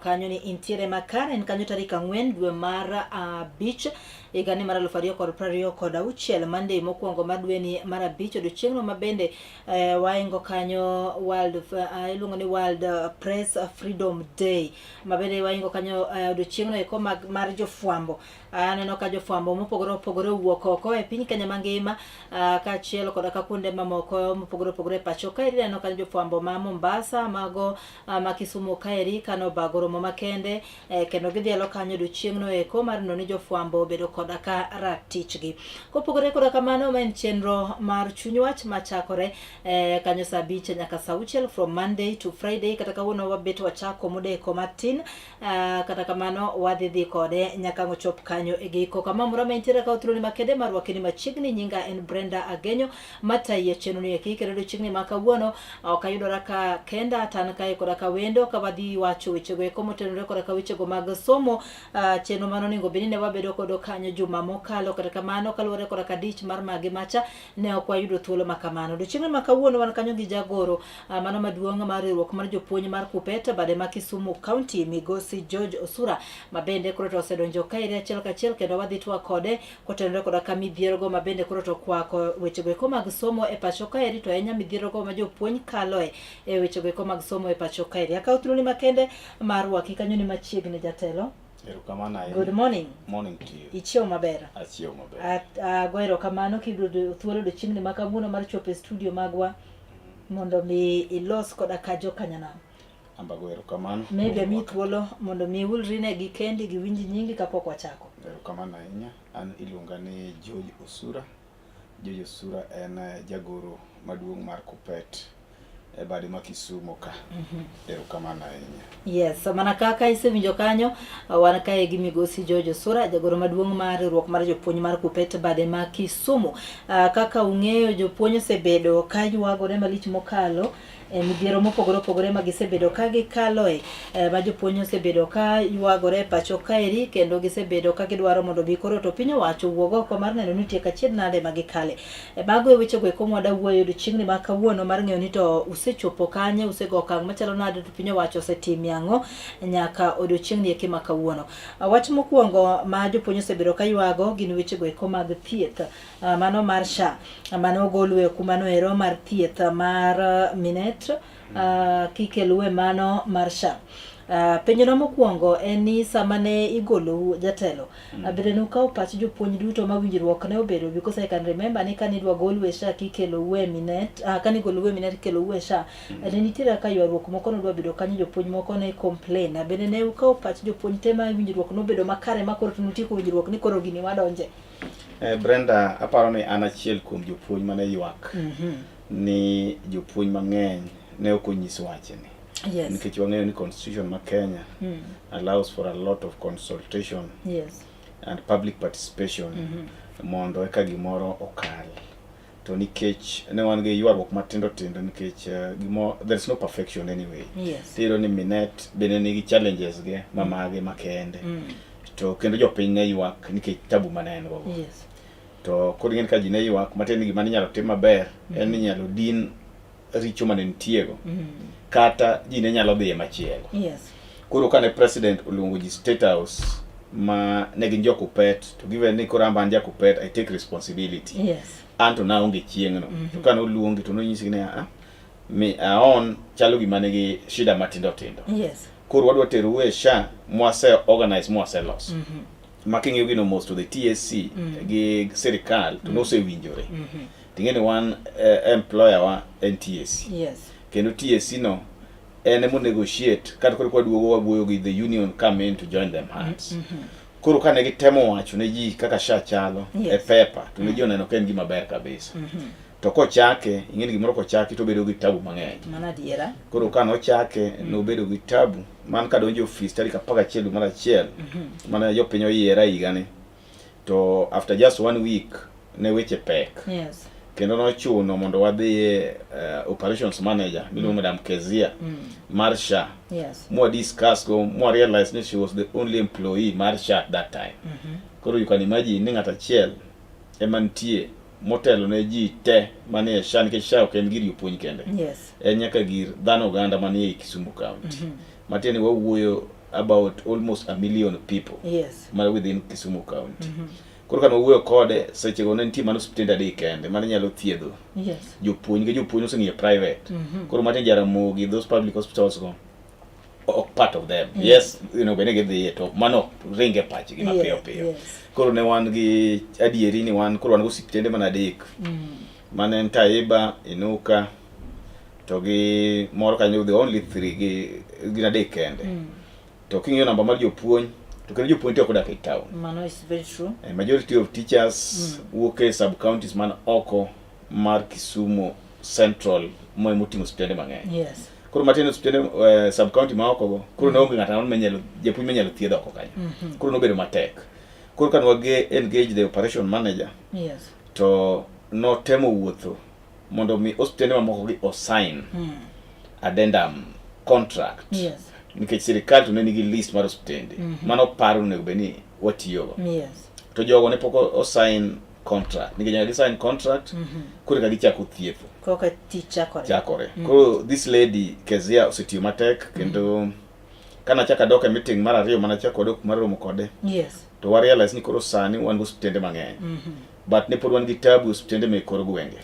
kanyo ni intiere makare. En kanyo tarik 4 dwe mar 5 higani mar 2026, Monday mokwongo mar dweni mar 5, odiochieng'no ma bende waingo kanyo World, iluongo ni World Press Freedom Day, ma bende waingo kanyo odiochieng'no eko mar jofwambo. Aneno ka jofwambo mopogore opogore owuok oko e piny Kenya mangima, kaachiel koda ka kuonde mamoko mopogore opogore e pacho kaeri. Aneno kanyo jofwambo ma Mombasa, mago ma Kisumu kaeri kano obago romo makende, kendo gidhialo kanyo odiochieng'no eko mar neno ni jofwambo obedo koda ka ratichgi. Kopogore koda kamano, ma en chenro mar Chuny Wach machakore kanyo saa 5 nyaka saa 6 from Monday to Friday. Kata kawuono wabet wachako modeko matin, kata kamano wadhi dhi kode nyaka ang' ochop kanyo e giko. Kama moro ma intiere kawo thuoloni makende mar rwakeni machiegni. Nyinga en Brenda Agenyo matayi chenro ni eki, kendo odiochieng'ni ma kawuono ok ayudora ka kenda, to an kae koda ka wendo ka wadhi wacho wechego eko motenore koda ka wechego mag somo, chenro mano onego bed ni ne wabedo kodo kanyo juma mokalo. Kata kamano, kaluwore koda ka dich mar magi macha, ne ok wayudo thuolo ma kamano. Odiochieng'ni ma kawuono wan kanyo gi jagoro, mano maduong' mar riwruok mar jopuonj mar KUPPET bade ma Kisumu County, Migosi George Osura, ma bende koro to osedonjo kaeri achiel kachiel, kendo wadhi twak kode kotenore koda ka midhierogo ma bende koro to kwako wechego eko mag somo e pacho kaeri, to ahinya midhierogo ma jopuonj kaloe e wechego eko mag somo e pacho kaeri. Akawo thuoloni makende mar rwaki kanyo ni machiegni, jatelo. Erokamano ahinya. Good morning. Morning to you. Ichiewo maber? Achiewo maber. Ago erokamano kiyudo thuolo odiochieng'ni ma kawuono mar chopo e studio magwa mondo mi ilos koda ka jokanyanam. Ambago erokamano. Maybe amiyi thuolo mondo mi iwulri negi kendi giwinj nyingi kapok wachako. Erokamano ahinya. An iluonga ni George Osura. George Osura en jagoro maduong' mar KUPPET e bade ma Kisumu ka. Erokamano ahinya. Yes, mana kaka isewinjo kanyo, wan kae gi Migosi George Osura, jagoro maduong' mar riwruok mar jopuonj mar KUPPET bade ma Kisumu. Kaka ung'eyo, jopuonj osebedo ka ywagore malich mokalo e midhiero mopogore opogore ma gisebedo ka gikaloe, ma jopuonj osebedo ka ywagore e pacho kaeri, kendo gisebedo ka gidwaro mondo bi koro to piny owacho owuog oko mar neno ni tiek achiedh nade ma gikale. Mago e wechego eko mwada wuoyo odiochieng'ni ma kawuono mar ng'eyo ni to usechopo kanye, usego okang' machalo nade, to piny owacho osetimie ang'o nyaka odiochieng'ni eki ma kawuono. Wach mokwongo ma jopuonj osebedo ka ywago gin wechego eko mag thieth, mano mar SHA, mano ogolu e kumano ero mar thieth mar Minet, kikelue mano mar SHA. Penjona mokwongo en ni sama ne igolou, jatelo, bende nukawo pach jopuonj duto ma winjruok ne obedo? Because I can remember ni kane idwa golu e SHA kikelou e Minet, kane igolou e Minet kikelou e SHA, ne nitiere kaka ywaruok moko nodwa bedo kanyo, jopuonj moko ne complain. Bende ne ukawo pach jopuonj te ma winjruok nobedo makare ma koro to nutieko winjruok ni koro gini wadonje? Brenda, aparo ni an achiel kuom jopuonj mane ywak ni jopuonj mang'eny ne ok onyis wachni. Nikech wang'eyo ni constitution ma Kenya allows for a lot of consultation and public participation mondo eka gimoro okal. To nikech ne wan gi ywaruok matindo tindo, nikech there is no perfection anyway. Tiyudo ni Minet bende nigi challenges ge ma mage makende. To kendo jopiny ne ywak nikech tabu mane en go. To koro ing'eni ka ji ne ywak, matiende ni gima ninyalo tim maber en ni inyalo din richo mane nitiego kata ji ne nyalo dhiye machielo. Koro kane president oluongo ji State House ma ne gin jo KUPPET, to given ni koro an an ja KUPPET, I take responsibility. An to naonge chieng'no. To kane oluongi to nonyisgi ni mi aon chalo gima nigi shida matindo tindo. Koro wadwa terou e SHA mwase organize, mwase loso. Ma king'iyo gino mos to the TSC gi sirikal to nosewinjore. Ting'e ni wan employer wa en TSC. Kendo TSC no en emo negotiate kata koro kwaduogo wawuoyo gi the union come in to join them hands. Koro kane gitemo wacho ne ji kaka SHA chalo e paper, to ne ji oneno ka en gima ber kabisa. To kochake, ing'e ni gimoro kochaki to bedo gi tabu mang'eny. Mano adiera. Koro ka nochake, nobedo gi tabu. Man kadonjo e ofis tarik 11 dwe mar 1, mane jopiny oyiera higani. To after just one week ne weche pek. Kendo nochuno mondo wadhi operations manager miluongo Madam Kezia mar SHA. Mwa discuss go, mwa realize ni she was the only employee mar SHA at that time. Koro you can imagine ni ng'at achiel ema nitie motelo ne ji te manie SHA, nikech SHA ok en gir jopuonj kende. En nyaka gir dhano oganda manie Kisumu County. Matiende ni wawuoyo about almost 1 million people mana within Kisumu County. Koro kane wawuoyo kode sechego ne nitie mana osiptende adek kende mane nyalo thiedho jopuonj, gi jopuonj oseng'iyo private. Koro mate Jaramogi, those public hospitals go ok part of them. Yes, bende gidhiye to mano ok ringe pachgi mapiyo piyo. Koro ne wan gi adieri ni wan koro wan gi osiptende mana adek mane en Taiba, Inuka to gi moro kanyo, the only three, gi gin adek kende. To king'iyo namba mar jopuonj to kendo jopuonj te ok odak e town. Mano is very true. Majority of teachers wuok e sub counties man oko mar Kisumu Central moting'o osiptende mang'eny. Koro matiende osiptende sub county ma oko go koro ne onge ng'ato ang'ata manyalo japuonj manyalo thiedho oko kanyo. Koro nobedo matek. Koro kane wage engage the operation manager to notemo wuotho mondo mi osiptende mamoko gi osign addendum contract. Nikech sirikal to ne nigi list mar osiptende mano paro onego bed ni watiyogo. To jogo ne pok osign contract nikech nyaka gisign contract koro eka gichako thietho. Koka tich chakore. Chakore. Koro this lady Kezia osetiyo matek kendo kanachako adok e meeting mar ariyo manachako wadok mar romo kode to wa realize ni koro sani wan gi osiptende mang'eny, but ne pod wan gi tabu osiptende mek kor gwenge.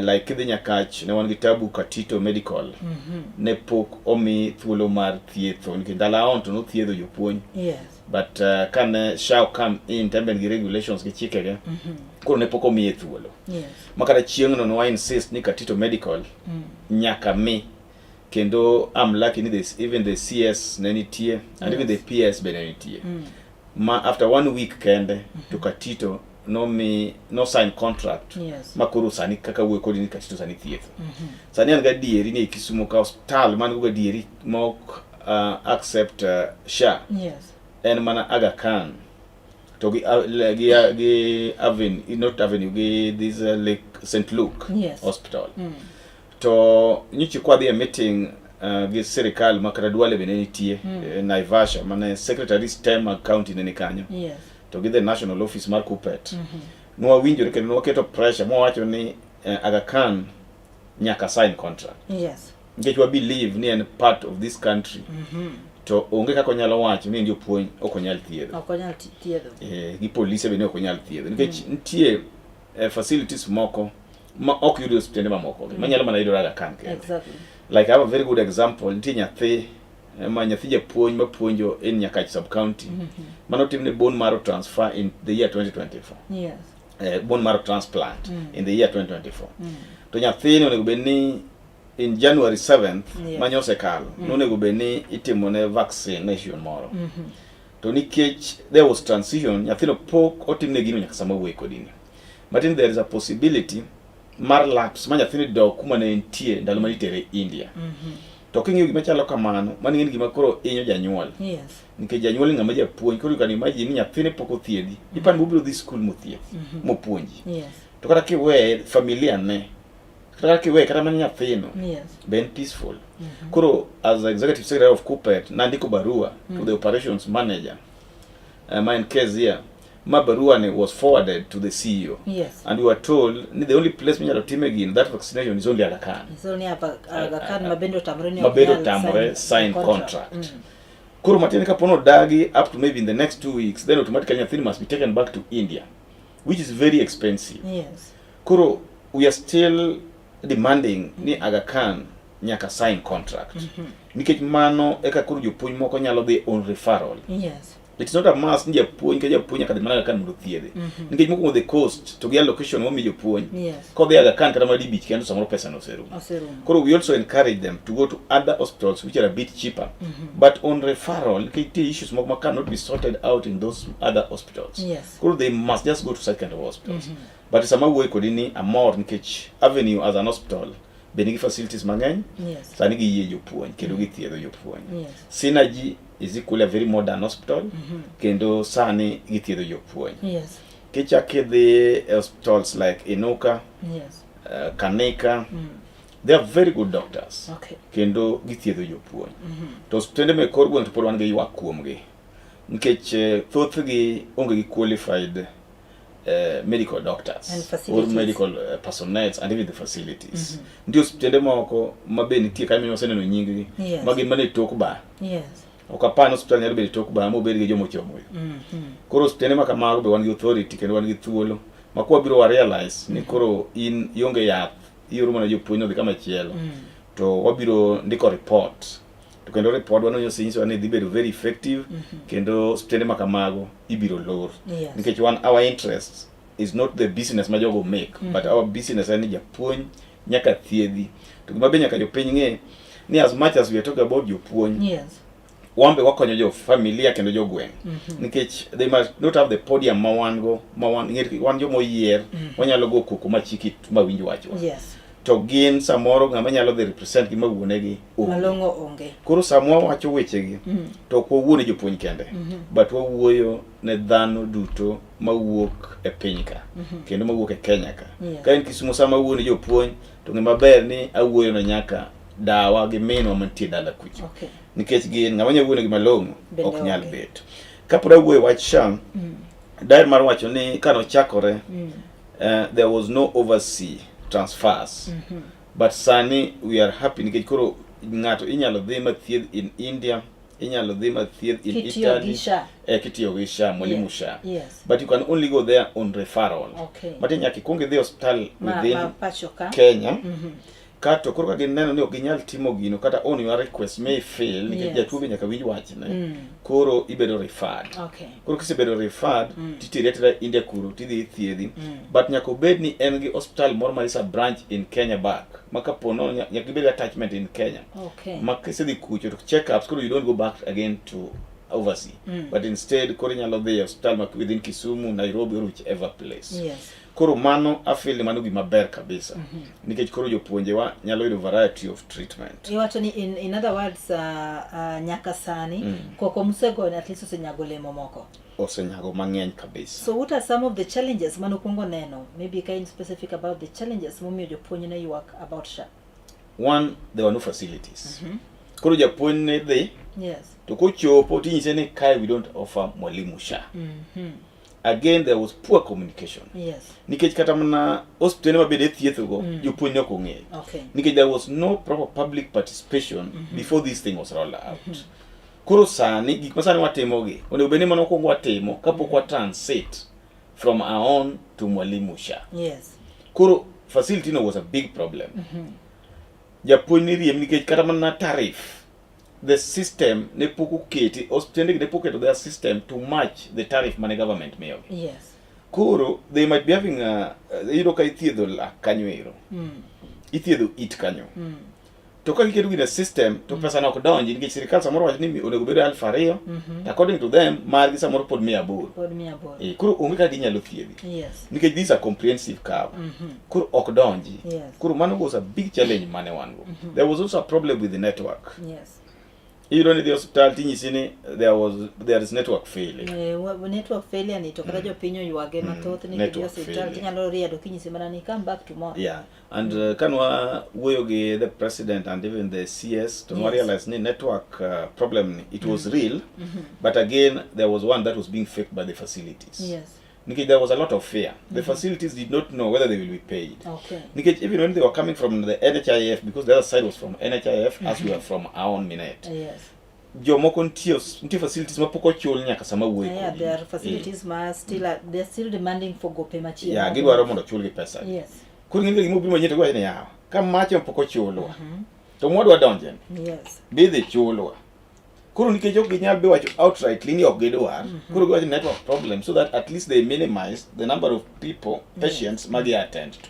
Like kidhi Nyakach ne wan gi tabu Katito Medical ne pok omi thuolo mar thietho nikech ndalo aon to nothiedho jopuonj but kane SHA come in to en be gi regulations gi chikege koro ne pok omiye thuolo ma kata chieng'no ne wa insist ni Katito Medical nyaka mi kendo I'm lucky ni this, even the CS ne nitie and even the PS be ne nitie ma after one week kende to Katito nomi no sign contract ma koro sani kaka wuoyo kodi ni Katito sani thietho. Sani an gadieri ni e Kisumu ka osiptal man go gadieri ma ok accept SHA en mana Aga Khan to gi Avenue, not Avenue, gi this Lake St Luke Hospital. To nyocha kwadhi e meeting gi sirikal ma kata Duale be ne nitie Naivasha mane secretaries te mag county ne ni kanyo to gi the national office mar Kuppet nwawinjore kendo nwaketo pressure mwawacho ni Aga Khan nyaka sign contract nikech wa believe ni en part of this country to onge kaka onyalo wacho ni en jopuonj ok onyal thiedho. Ok onyal thiedho. Gi polise bende ok onyal thiedho nikech nitie facilities moko ma ok yudi e osiptende mamoko gi manyalo mana yudore Aga Khan kende. Like I have a very good example, nitie nyathi ma nyathi japuonj mapuonjo in Nyakach sub county manotimne bone marrow transfer in the year 2024, bone marrow transplant in the year 2024, to nyathini onego bed ni in January 7th manye osekalo nonego bed ni itimone vaccination moro, to nikech there was transition nyathino pok otimne gino nyaka sama wuoyi kodini. Matin there is a possibility mar lapse ma nyathini dok kuma ne entie ndalo mane itere India. To king'iyo gima chalo kamano, mano ing'e ni gima koro hinyo janyuol nikech janyuol ni ng'ama japuonj, koro you can imagine ni nyathine pok othiedhi, ipani bobiro dhi skul mothieth mopuonji to kata kiweye familia ne kata kiweye kata mana nyathino be en peaceful. Koro as executive secretary of Kuppet nandiko barua to the operations manager ma en Kezia, ma barua ni was forwarded to the CEO and we were told ni the only place minyalo time gino, that vaccination, is only Aga Khan. So ni Aga Khan ma bende otamore ni ma ok bende nyal otamore sign contract. Koro matiende kapo nodagi up to maybe in the next 2 weeks, then automatically nyathini must be taken back to India, which is very expensive. Koro we are still demanding ni Aga Khan nyaka sign contract nikech mano eka koro jopuonj moko nyalo dhi on referral. It's not a must ni japuonj ka japuonj nyaka dhi mana Aga Khan mondo othiedhe nikech mokwongo the cost to gi allocation momi jopuonj kodhi Aga Khan kata madibich kendo samoro pesa no oserumo. Oserumo. Koro we also encourage them to go to other hospitals which are a bit cheaper but on referral nikech nitie issues moko ma cannot be sorted out in those other hospitals. Koro they must just go to such kind of hospitals. But sama wuoyo kodi ni amor nikech Avenue as an hospital be nigi facilities mang'eny. Sani giyie jopuonj kendo githiedho jopuonj. Synergy is equally a very modern hospital kendo sani githiedho jopuonj. Kichak idhi e hospitals like Inuka, Kanika, they are very good doctors kendo githiedho jopuonj. To osiptende mek kor gweng' to pod wan gi ywak kuomgi nikech thothgi onge gi qualified medical doctors And or facilities. medical personnel and even the facilities. Nitie osiptende moko ma be nitie kanyo waseneno nying gi ma gin mana e tok bar. Ok apar ni osiptal nyalo bedo e tok baa mobed gi joma ochomo yo. Koro osiptende ma kamago be wan gi authority kendo wan gi thuolo ma kwa biro wa realize ni koro in ionge yath, ioro mana jopuonj odhi kama chielo. To wabiro ndiko report. To kendo report wano osenyisowa ni dhi bedo very effective kendo osiptende ma kamago ibiro lor. Nikech wan our interest is not the business ma jogo make, but our business en ni japuonj nyaka thiedhi. To gima be nyaka jopiny ng'e ni as much as we are talking about jopuonj, wan be wakonyo jo familia kendo jogweng', nikech they must not have the podium ma wan go, ma wan ing'e wan joma oyier, wanyalo go koko machiki ma winj wachwa. To gin samoro ng'ama nyalo dhi represent gi mawuonegi onge. Malong'o onge. Koro sama wawacho wechegi, to ok wawuo ne jopuonj kende, but wawuoyo ne dhano duto mawuok e piny ka kendo mawuok e Kenya ka. Ka en Kisumo, sama awuoyo ne jopuonj, to ng'e maber ni awuoyo ne nyaka dawa gi minwa mantie dala kucho, nikech gin ng'ama nyalo wuoyo negi malong'o bende ok nyal onge. Bet. Kapod awuoyo e wach SHA, daher mar wacho ni kanochakore, there was no overseas transfers, but sani we are happy nikech koro ng'ato inyalo dhi mathiedh in India, inyalo dhi mathiedh in Kitiyo gi Italy SHA. Kitiyo gi SHA, Mwalimu SHA. But you can only go there on referral. But nyaka ikwong idhi osiptal within ma pacho ka. Kenya kato koro ka gineno ni ok ginyal timo gino kata on your request may fail nikech jatuo be nyaka winj wachne, koro ibedo referred. Koro kisebedo referred, titeri atera India kuro tidhi ithiedhi, but nyaka obed ni en gi hospital moro ma is a branch in Kenya back ma kapo no nyaka ibed gi attachment in Kenya ma kisedhi kucho to check-ups koro you don't go back again to overseas, but instead koro inyalo dhi e hospital ma within Kisumu, Nairobi or whichever place. Koro mano afeel ni mano gima ber kabisa nikech koro jopuonjewa nyalo yudo variety of treatment. Iwacho ni in other words, nyaka sani koko musegone at least osenyago olemo moko. Osenyago mang'eny kabisa. So what are some of the challenges manokwongo neno, maybe ka in specific about the challenges momiyo jopuonj ne ywak about SHA? One, there were no facilities. Koro japuonj ne dhi to kochopo tinyise ni kae we don't offer Mwalimu SHA. Again, there was poor communication nikech kata mana osiptende mabende thiethogo, jopuonj ne ok ong'eyo nikech there was no proper public participation before this thing was rolled out. Koro sani gik ma sani watimogi onego bed ni mano wakwongo watimo kapok wa transit from our own to Mwalimu SHA. Koro facility no was a big problem. Japuonj ni riem nikech kata mana tariff, the system ne pok oketi, osiptende gi ne pok oketo their system to match the tariff mane government miyogi. Koro they might be having a, iyudo ka ithiedho lak kanyo ero, ithiedho it kanyo, to ka giketo gino e system to pesa no ok donji nikech sirikal samoro wacho ni onego bed 2000, according to them margi samoro pod 800. Pod 800. Eh, koro onge kaka ginyalo thiedhi nikech these are comprehensive cover, koro ok donji. Koro mano was a big challenge mane wan go. There was also a problem with the network. Iyudo ni dhi osiptal tinyisi ni there is network failing. Eh, network failure ni to kata jopiny oywage mathoth ni kidhi Network osiptal failure. tinyalo riedo kinyisi mana ni come back tomorrow. Yeah, and kanwa wuoyo gi the president and even the CS to yes, realize ni network problem ni it was real, but again there was one that was being faked by the facilities nikech there was a lot of fear. The facilities did not know whether they will be paid nikech even when they were coming from the NHIF, because the other side was from NHIF as we were from our own Minet, jomoko nitie facilities mapok ochul nyaka sama wuoyo kodi. There are facilities ma still are, they're still demanding for gope machielo. Yeah, gidwaro mondo ochulgi pesa. Koro ing'e gima obiro manyien to giwacho ni yawa ka macha pok ochulwa to mwadwa donje be idhi chulwa. Koro nikech ok ginyal be wacho outrightly ni ok gidwar, koro giwacho network problem so that at least they minimize the number of people, patients ma gi attend to.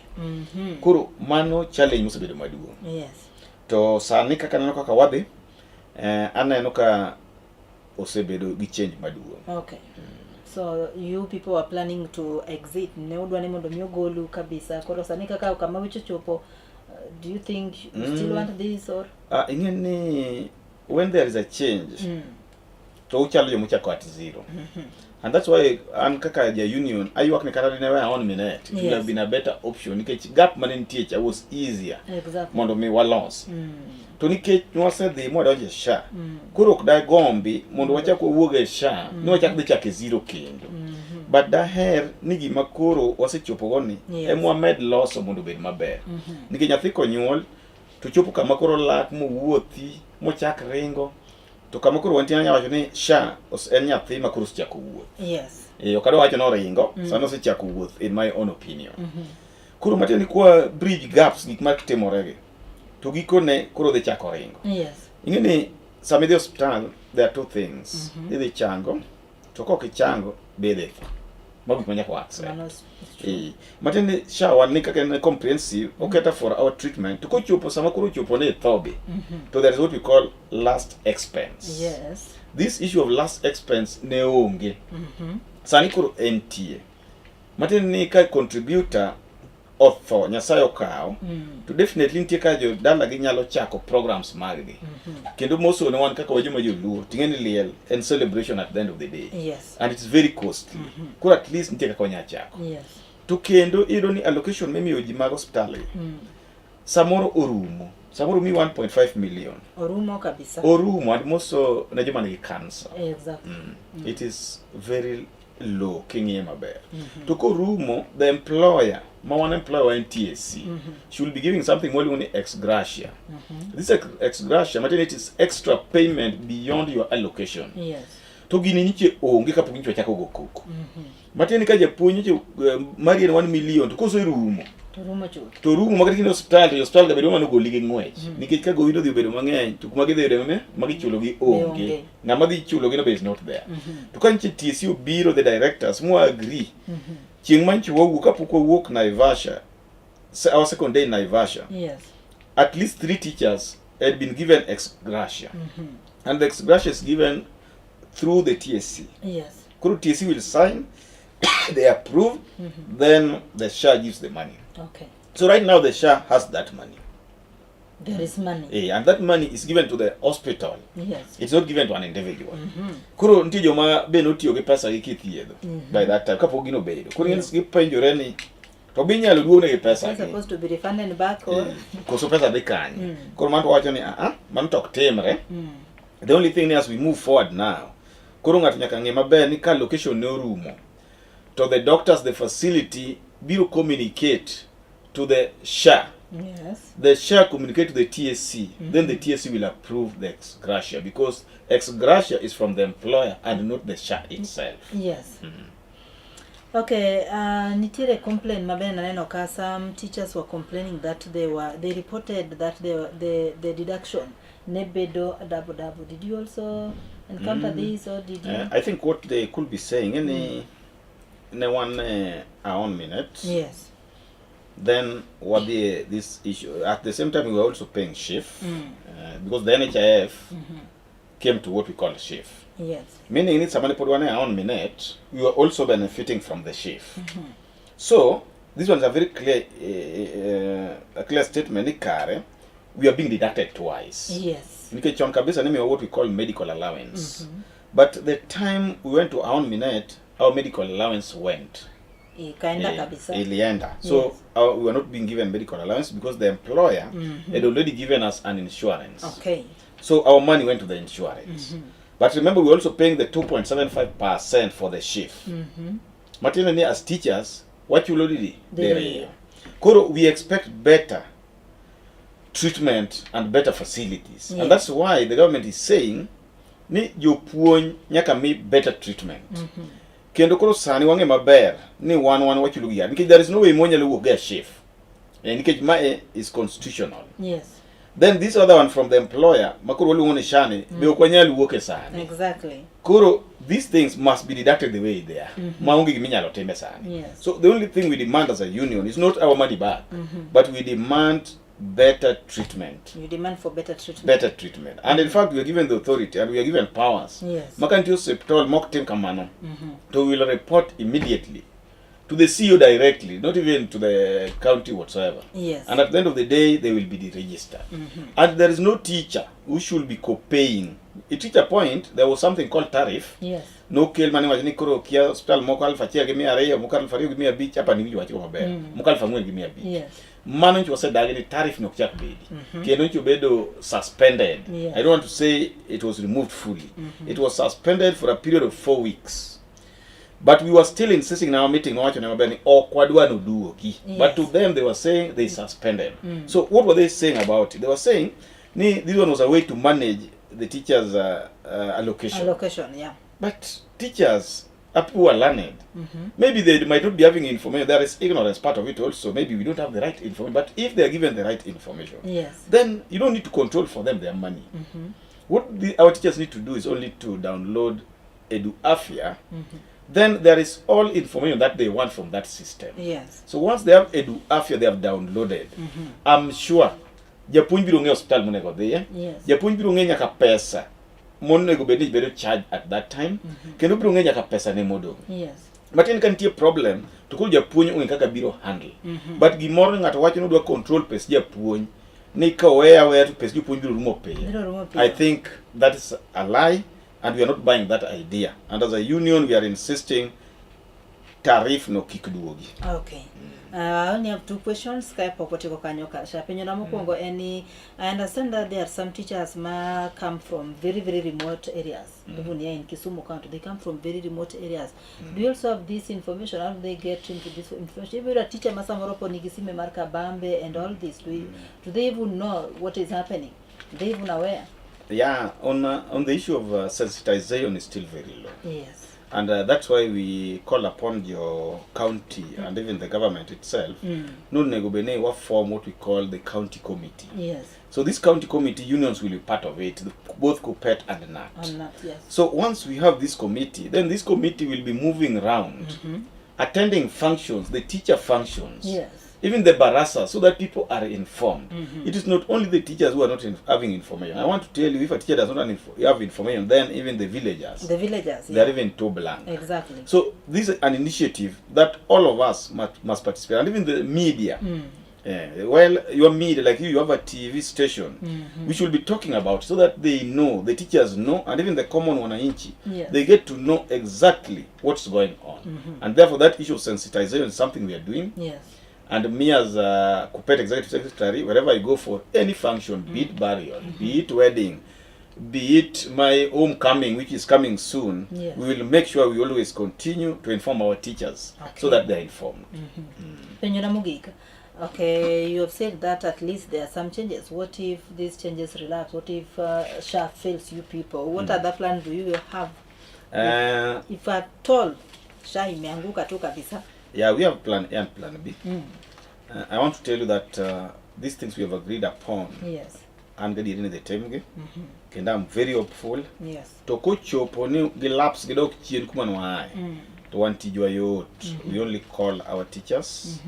Koro mano challenge mosebedo maduong'. To sani kaka aneno kaka wadhi, aneno ka osebedo gi change maduong'. Okay. So you people are planning to exit. Ne udwa ni mondo mi ogolu kabisa. Koro sani kaka kama weche chopo, do you think you still want this or? Ing'e ni when there is a change, to uchalo jomochako at zero, and that's why an kaka ja union aywak ni kata dine we on Minet, it would have been a better option nikech gap mane nitie cha was easier mondo mi walos. To nikech nwasedhi mwadonjo e SHA, koro ok dagombi mondo wachak wawuog e SHA ni wachak dhi chako e zero kendo, but daher ni gima koro wasechopogo ni ema wamed loso mondo obed maber, nikech nyathi konyuol to chopo kama koro lak mowuothi mochak ringo to To kama koro wantie anyalo wacho ni SHA en nyathi ma koro osechako wuoth. Yes. Eh, ok adwa wacho ni oringo, sani osechako wuoth in my own opinion. Koro matiende ni kwa bridge gaps gik ma timoregi to gikone koro dhi chako ringo. Ing'e ni sama idhi e osiptal there are two things. Idhi chango to kok ichango be idhi tho. Mago gik ma nyaka wa accept. Mano is true. Eh, matiende ni SHA wan ni kaka en comprehensive oketa for our treatment to kochopo sama koro ochopo ni itho be to there is what we call last expense. This issue of last expense ne onge. Sani koro entie. Matiende ni ka contributor otho, Nyasaye okawo, to definitely nitie ka jodalagi nyalo chako programs maggi. Kendo moso ne wan kaka wajoma joluo, ting'e ni liel en celebration at the end of the day. And it's very costly. Koro at least nitie kaka wanyalo chako. To kendo iyudo ni allocation mimiyo ji mag osiptal gi, samoro orumo. Samoro mi 1.5 million. Orumo kabisa. Orumo and moso ne joma nigi cancer. Exactly. It is very low king'iye maber. To korumo, the employer, ma wan employer wa en TSC, should be giving something waluongo ni ex gratia. This ex gratia, matiende it is extra payment beyond your allocation. To gini nyiche onge kapok nyiche wachako go koko. Matiende ni ka japuonj nyiche mari en 1 million to koserumo To rumo chuth. to rumo makata kinde osiptal to osiptal ga bedo mano goli gi ng'wech nikech ka gowi no dhi obedo mang'eny to kuma gidhi yude mane ma gichulo gi onge onge. ng'ama dhi chulo gi no be is not there to ka nitie TSC obiro the directors mwa agree chieng' ma nyiche wawuok kapok wawuok Naivasha our second day in Naivasha at least 3 teachers had been given ex gratia and the ex gratia is given through the TSC. Koro TSC will sign, they approve, then the SHA gives the money. So right now the SHA has that money. There is money. And that money is given to the hospital. It's not given to an individual. Koro nitie joma be notiyo gi pesa gi kithiedho by that time kapok gino obedo. Koro gipenjore ni to be inyalo duognegi pesa It's gi. supposed to be refunded back or Koso pesa dhi kanye. Koro mano to wacho ni mano to ok timre. The only thing as we move forward now, koro ng'ato nyaka ng'e maber ni ka location ne orumo, to the doctors, the facility biro communicate to the SHA. The SHA communicate to the TSC, then the TSC will approve the ex gratia because ex gratia is from the employer and not the SHA itself. Okay, nitiere complaint maber naneno ka some teachers were complaining that they reported that the deduction ne bedo double double. Did you also encounter this or did you? I think what they could be saying any ne one our own minute. Then what the this issue at the same time we were also paying SHIF because the NHIF came to what we call SHIF. Meaning in somebody put 1 our own minute, we were also benefiting from the SHIF. So this one's a very clear, a clear statement. Kare, we are being deducted twice. Nikech chon kabisa ni what we call medical allowance. But the time we went to our own minute, our medical allowance went. Ikaenda kabisa. Ilienda. So we were not being given medical allowance because the employer had already given us an insurance. So our money went to the insurance. But remember, we were also paying the 2.75% for the SHIF. Matiende ni as teachers, wachulo didi? Diriyo. Koro we expect better treatment and better facilities. And that's why the government is saying ni jopuonj nyaka mi better treatment. Kendo koro sani wang'e maber ni wan wachulo gi nikech there is no way mwanyalo wuok e SHIF. Nikech mae is constitutional. Then this other one from the employer, makoro waluongo ni SHA ni, be ok wanyal wuok e sani. Koro these things must be deducted the way they are. Maonge gima inyalo time sani. So the only thing we demand as a union is not our money back, but we demand better treatment. You demand for better treatment. Better treatment. And in fact, we are given the authority and we are given powers. Maka nitie osiptal mok tim kamano, to we will report immediately to the CEO directly, not even to the county whatsoever. And at the end of the day, they will be deregistered. And there is no teacher who should be co-paying. It reached a point, there was something called tariff. Nokel mane wacho ni koro kia hospital moko 1200, moko 2500, hapa ni winjo wachgo maber. Moko 4500. Mano nyicho wasedagi ni tariff no ok chak bedi. Kendo nyicho bedo suspended. I don't want to say it was removed fully. It was suspended for a period of 4 weeks. But we were still insisting in our meeting, wacho ne maber ni ok wadwa noduogi. But to them they were saying they suspended. So what were they saying about it? They were saying ni this one was a way to manage the teachers' allocation. Allocation, yeah. But teachers are people who are learned. Maybe they might not be having information. There is ignorance part of it also. Maybe we don't have the right information. But if they are given the right information, then you don't need to control for them their money. What our teachers need to do is only to download EduAfya. Then there is all information that they want from that system. So once they have EduAfya, they have downloaded. I'm sure japuonj biro ng'eyo osiptal monego odhiye. Japuonj biro ng'eyo nyaka pesa monego bed ni bedo charge at that time. Kendo biro ng'eyo nyaka pesa ne modong'. Matin ka nitie problem to koro japuonj ong'e kaka biro handle. But gimoro ni ng'ato wacho ni odwa control pes japuonj ni ka oweya aweya to pes jopuonj biro rumo piyo. Biro rumo piyo. I think that is a lie and we are not buying that idea. And as a union we are insisting tariff no kik duogi. Okay. I only have two questions ka pok watieko kanyo kasha. Penjo na mokwongo en ni I understand that there are some teachers ma come from very, very remote areas. Even here in Kisumu County, they come from very remote areas. Do you also have this information? How do they get into this information? Even a teacher ma samoro po nigi sime mar kabambe and all this, do they even know what is happening? They even aware? Yeah, on the issue of sensitization is still very low. And that's why we call upon your county and even the government itself. No, onego bed ni wa form what we call the county committee. So this county committee, unions will be part of it, both KUPPET and KNUT. On that, yes. So once we have this committee, then this committee will be moving round, attending functions, the teacher functions, even the barasa, so that people are informed. It is not only the teachers who are not having information. I want to tell you, if a teacher does not have information, then even the villagers, The villagers, they yeah. are even too blank. So this is an initiative that all of us must participate, and even the media. Yeah, well, your media, like you have a TV station, which will be talking about so that they know, the teachers know, and even the common wananchi, they get to know exactly what's going on. And therefore, that issue of sensitization is something we are doing. And me as a KUPPET executive secretary, wherever I go for any function, be it burial, be it wedding, be it my homecoming, which is coming soon, we will make sure we always continue to inform our teachers so that they are informed. Penjo na mogik. Okay, you have said that at least there are some changes. What if these changes relapse? What if SHA fails you people? What other plan do you have? If at all SHA imeanguka tu kabisa. Yeah, we have plan A and plan B. I want to tell you that these things we have agreed upon an gadieri ni dhi timgi kendo I'm very hopeful. To kochopo ni gilapse gidok chien kuma nwaaye to wan tijwa yot. We only call our teachers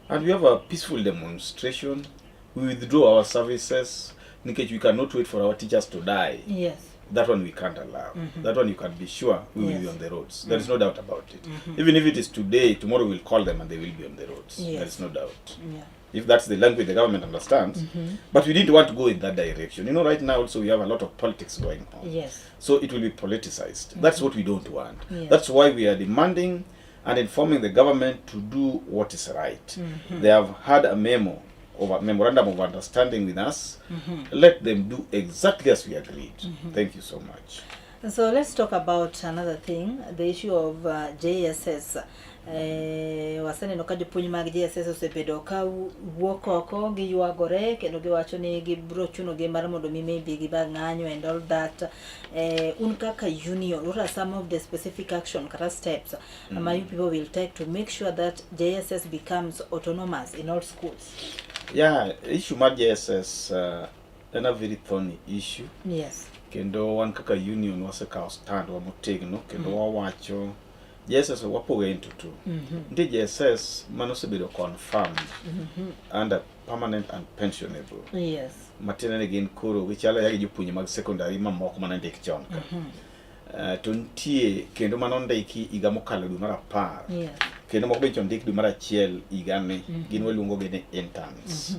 and we have a peaceful demonstration. We withdraw our services nikech we cannot wait for our teachers to die. That one we can't allow. That one you can be sure we will be on the roads. There is no doubt about it. Even if it is today, tomorrow we'll call them and they will be on the roads. There is no doubt, if that's the language the government understands. But we didn't want to go in that direction. Right now also we have a lot of politics going on. So it will be politicized. That's what we don't want. That's why we are demanding and informing the government to do what is right. They have had a memo of a memorandum of understanding with us. Let them do exactly as we agreed. Thank you so much. So let's talk about another thing, the issue of JSS. Waseneno ka jopuonj mag JSS osebedo ka wuok oko giywagore kendo giwacho ni gibiro chunogi mar mondo mi maybe gibag ng'anyo and all that. Un kaka union, what are some of the specific action kata steps ma you people will take to make sure that JSS becomes autonomous in all schools? Yeah, issue mar JSS en a very thorny issue. Kendo wan kaka union wasekawo stand wa motegno kendo wawacho JSS wapoge into two. Nitie JSS manosebedo confirmed under permanent and pensionable. Matiende ni gin koro gichalo ya gi jopuonje mag secondary mamoko mane ndik chon ka. To nitie kendo manondiki higa mokalo dwe mar 10. Kendo moko be ndik dwe mar 1 higani gin waluongo gi ni interns.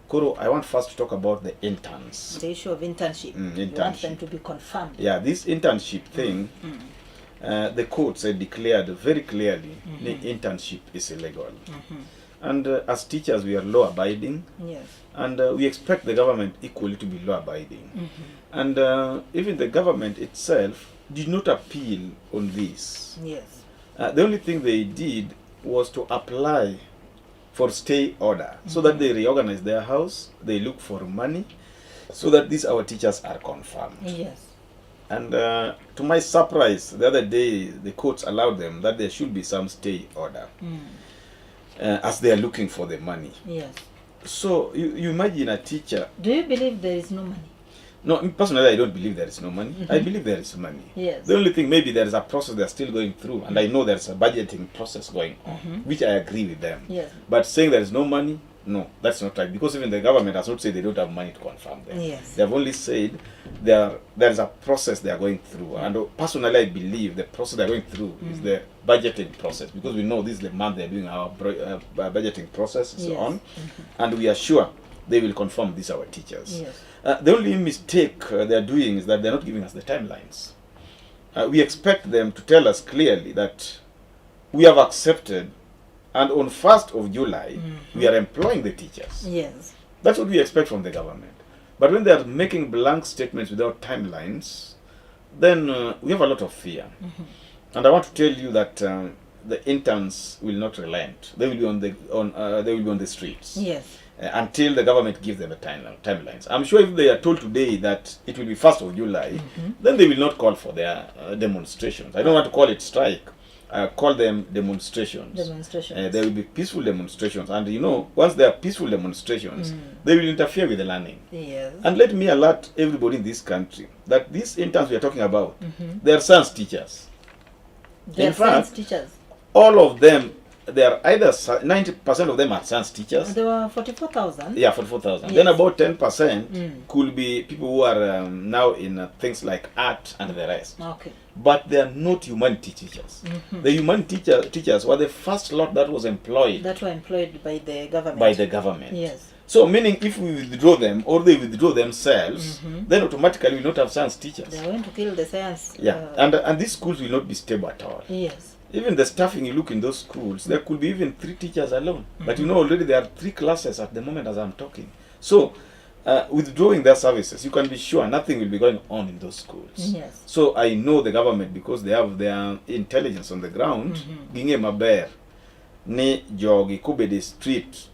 Koro I want first to talk about the interns. The issue of internship. You want Internship. Them to be confirmed. Yeah, this internship thing, the courts had declared very clearly the internship is illegal. And as teachers, we are law abiding, and we expect the government equally to be law abiding. And even the government itself did not appeal on this. The only thing they did was to apply for stay order so that they reorganize their house, they look for money, so that these our teachers are confirmed. And to my surprise, the other day, the courts allowed them that there should be some stay order as they are looking for the money. So you imagine a teacher. Do you believe there is no money? No, personally, I don't believe there is no money. I believe there is money. The only thing, maybe there is a process they're still going through, and I know there's a budgeting process going on, which I agree with them. But saying there is no money, no, that's not right, because even the government has not said they don't have money to confirm them. They have only said there is a process they are going through. And personally, I believe the process they are going through is the budgeting process, because we know this is the month they are doing our budgeting process and so on. And we are sure they will confirm these our teachers. The only mistake they are doing is that they are not giving us the timelines. We expect them to tell us clearly that we have accepted, and on 1st of July, we are employing the teachers. That's what we expect from the government. But when they are making blank statements without timelines, then we have a lot of fear. And I want to tell you that the interns will not relent. They will be on the on they will be on the streets. Until the government gives them a timelines. I'm sure if they are told today that it will be 1st of July, then they will not call for their demonstrations. I don't want to call it strike. Call them demonstrations. Demonstrations. There will be peaceful demonstrations. And once there are peaceful demonstrations, they will interfere with the learning. And let me alert everybody in this country that these interns we are talking about, they are science teachers. They In are science fact, teachers. All of them, they are either 90% of them are science teachers. There were 44,000. Yeah, 44,000. Then about 10% could be people who are now in things like art and the rest. But they are not humanity teachers. The humanity teachers were the first lot that was employed. That were employed by the government. By the government. So meaning if we withdraw them or they withdraw themselves, then automatically we will not have science teachers. They are going to kill the science. Yeah. And these schools will not be stable at all. Even the staffing, you look in those schools, there could be even 3 teachers alone. But already there are 3 classes at the moment as I'm talking. So withdrawing their services, you can be sure nothing will be going on in those schools. So I know the government, because they have their intelligence on the ground, ging'e maber ni jogi kobede street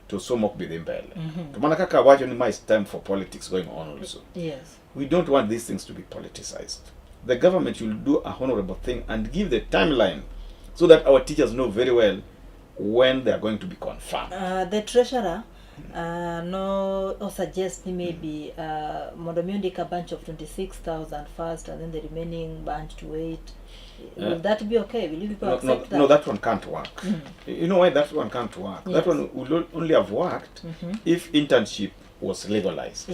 to somo ok bi dhi mbele. To mana kaka awacho ni ma is time for politics going on also. We don't want these things to be politicized. The government will do a honorable thing and give the timeline so that our teachers know very well when they are going to be confirmed. The treasurer no or suggest maybe mondo mi ondik a bunch of 26,000 first and then the remaining bunch to wait. Will that be okay? Will you people No, accept no, that? No, that one can't work. You know why that one can't work? That one will only have worked if internship was legalized.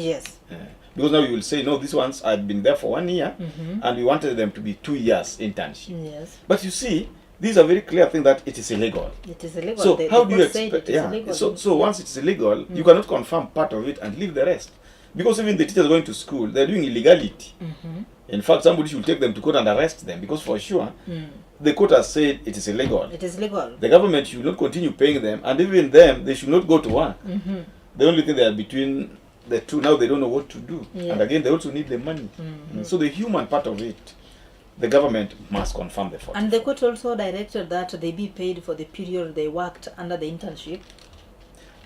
Because now you will say, no, these ones had been there for 1 year and we wanted them to be 2 years internship. But you see, these are very clear thing that it is illegal. It is illegal. So how The do you court said expect? it is Yeah. illegal. So once it's illegal, you cannot confirm part of it and leave the rest. Because even the teachers going to school, they're doing illegality. In fact, somebody should take them to court and arrest them, because for sure, the court has said it is illegal. It is legal. The government should not continue paying them, and even them, they should not go to work. The only thing they are between the two, now they don't know what to do. And again, they also need the money. So the human part of it, the government must confirm the 44. And the court also directed that they be paid for the period they worked under the internship.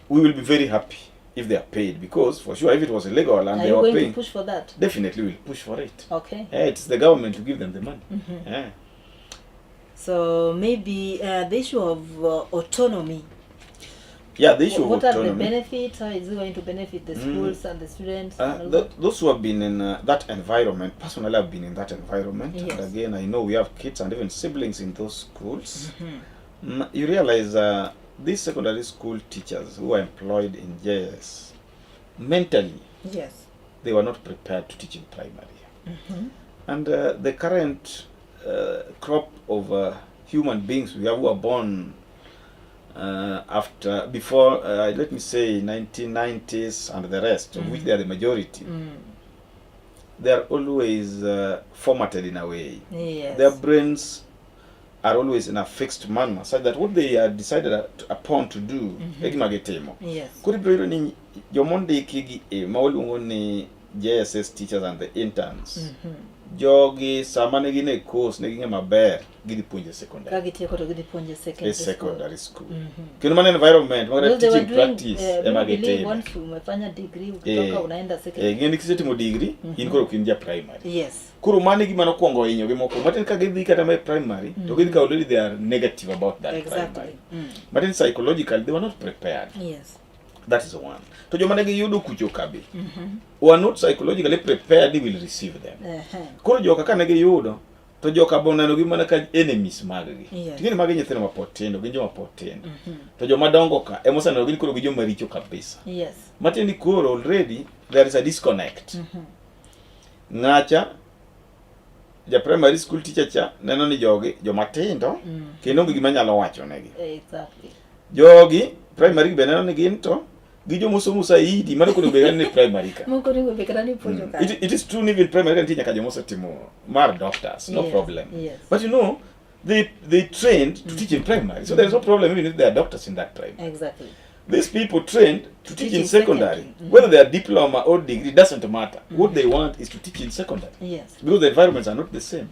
We will be very happy if they are paid, because for sure, if it was illegal and Are they you were going to paying, push for that? Definitely we'll push for it. Yeah, it's the government to give them the money. So maybe the issue of autonomy. Yeah, the issue of What are the autonomy. benefits? How is it going to benefit the schools and the students? And all that? Those who have been in that environment, personally I've been in that environment. And again, I know we have kids and even siblings in those schools. You realize these secondary school teachers who are employed in JS, mentally, they were not prepared to teach in primary. And the current crop of human beings we have who are born after, before, let me say, 1990s and the rest, of which they are the majority, they are always formatted in a way. Their brains are always in a fixed manner, such that what they are decided upon to do, e gima gitimo. Koro ibiro yudo ni joma ondiki gi e ma waluongo ni JSS teachers and the interns, jogi sama ne gin e course ne ging'e maber gidhi puonjo e secondary. Ka gitieko to gidhi puonjo e secondary E school. secondary school. Kendo mano environment ma kata Because they were teaching doing, practice ema do you believe gitimo. once umefanya degree ukitoka unaenda secondary. Ng'e ni kisetimo degree, in koro ok in ja primary. Koro mano e gima nokwongo hinyogi mokwongo. Matin ka gidhi kata ma e primary, to gidhi ka already they are negative about that primary. Matin psychologically they were not prepared. That is one. To joma ne giyudo kucho ka be, were not psychologically prepared they will receive them. Koro joka ka ne giyudo, to joka bo neno gi mana ka enemies mag-gi. Ting'eni magi nyithindo ma pod tindo, gin joma pod tindo. To joma dongo ka ema oseneno gin koro gi joma richo kabisa. Matiende ni koro already there is a disconnect. Ng'acha ja primary school teacher cha neno ni jogi joma tindo kendo onge gima nyalo wacho negi. Jogi primary be neno ni gin to gi joma osomo saidi mano koro bed ni primary ka. Moko onego bed kata ni puonjo ka. It is true ni even primary ka nitie nyaka joma osetimo mar doctors, no problem. But you know, they trained to teach in primary, so there is no problem even if they are doctors in that primary. These people trained to teach Teach in in secondary. secondary. Whether they are diploma or degree doesn't matter. What they want is to teach in secondary. Because the environments are not the same.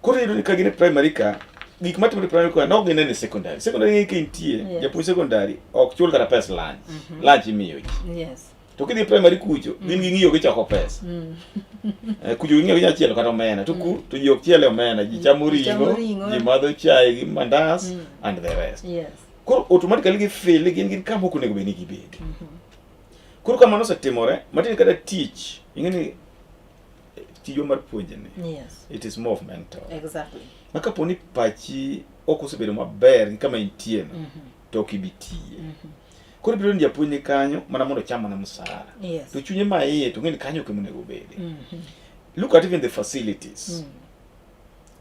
Koro iyudo ni ka gin e primary ka, gik matimore e primary ka nok ginene e secondary. Secondary ng'e ka intie, japuonj secondary ok chul kata pes lunch. Lunch imiyo ji. To kidhi e primary kucho, gin ging'iyo gichoko pesa. Kucho ging'iyo ginya chielo kata omena. To ku to ji ok chiel omena, ji chamo Ji chamo ring'o, ring'o. ji madho chai gi mandas and the rest. Koro automatically gi feel gin gin kama ok onego bed ni gibede. Koro ka mano osetimore, matiende kata tich, ing'e ni tijwa mar puonjo ni, it is more of mental. Ma kapo ni pachi ok osebedo maber gi kama intie no, to ok ibi tiye. Koro ibiro ni japuonj ni kanyo mana mondo ocham mana msara. To chunye ma iye to ng'e ni kanyo ok ema onego obede. Look at even the facilities.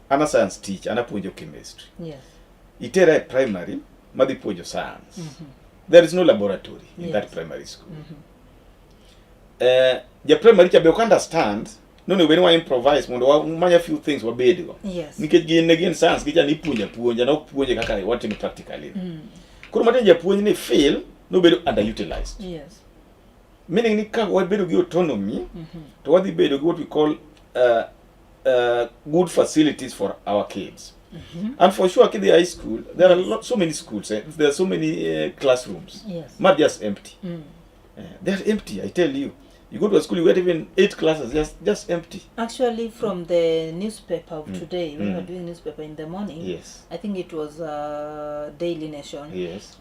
An a science teacher, an apuonjo chemistry. Itera e primary madhi puonjo science. There is no laboratory in that primary school. Ja primary cha be ok understand nonego bed ni wa improvise mondo wamany a few things wabedgo. Nikech gin ne gin science gicha ni ipuonjo apuonja, ne ok puonje kaka watimo practically. Koro matin japuonj ni feel nobedo underutilized. Meaning ni ka wabedo gi autonomy, to wadhi bedo gi what we call good facilities for our kids. And for sure, kidhi high school, there are so many schools, there are so many classrooms. Not just empty. They are empty, I tell you. You go to a school, you get even 8 classes, just empty. Actually, from the newspaper of today, when we were doing newspaper in the morning, I think it was Daily Nation.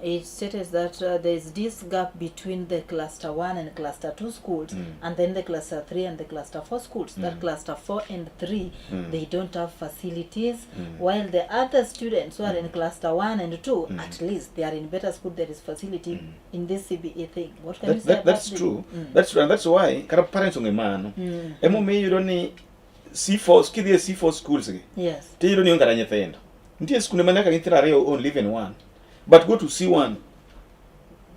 It stated that there is this gap between the cluster 1 and cluster 2 schools, and then the cluster 3 and the cluster 4 schools. That cluster 4 and 3, they don't have facilities, while the other students who are in cluster 1 and 2, at least they are in better school, there is facility in this CBE thing. What can you say about That's this? true. That's true, and that's why kata parents onge mano. Emomiyo iyudo ni C4, kidhi e C4 schools gi, to iyudo ni onge kata nyithindo. Nitie skunde ma nyaka nyithindo ariyo only even one. But go to C1.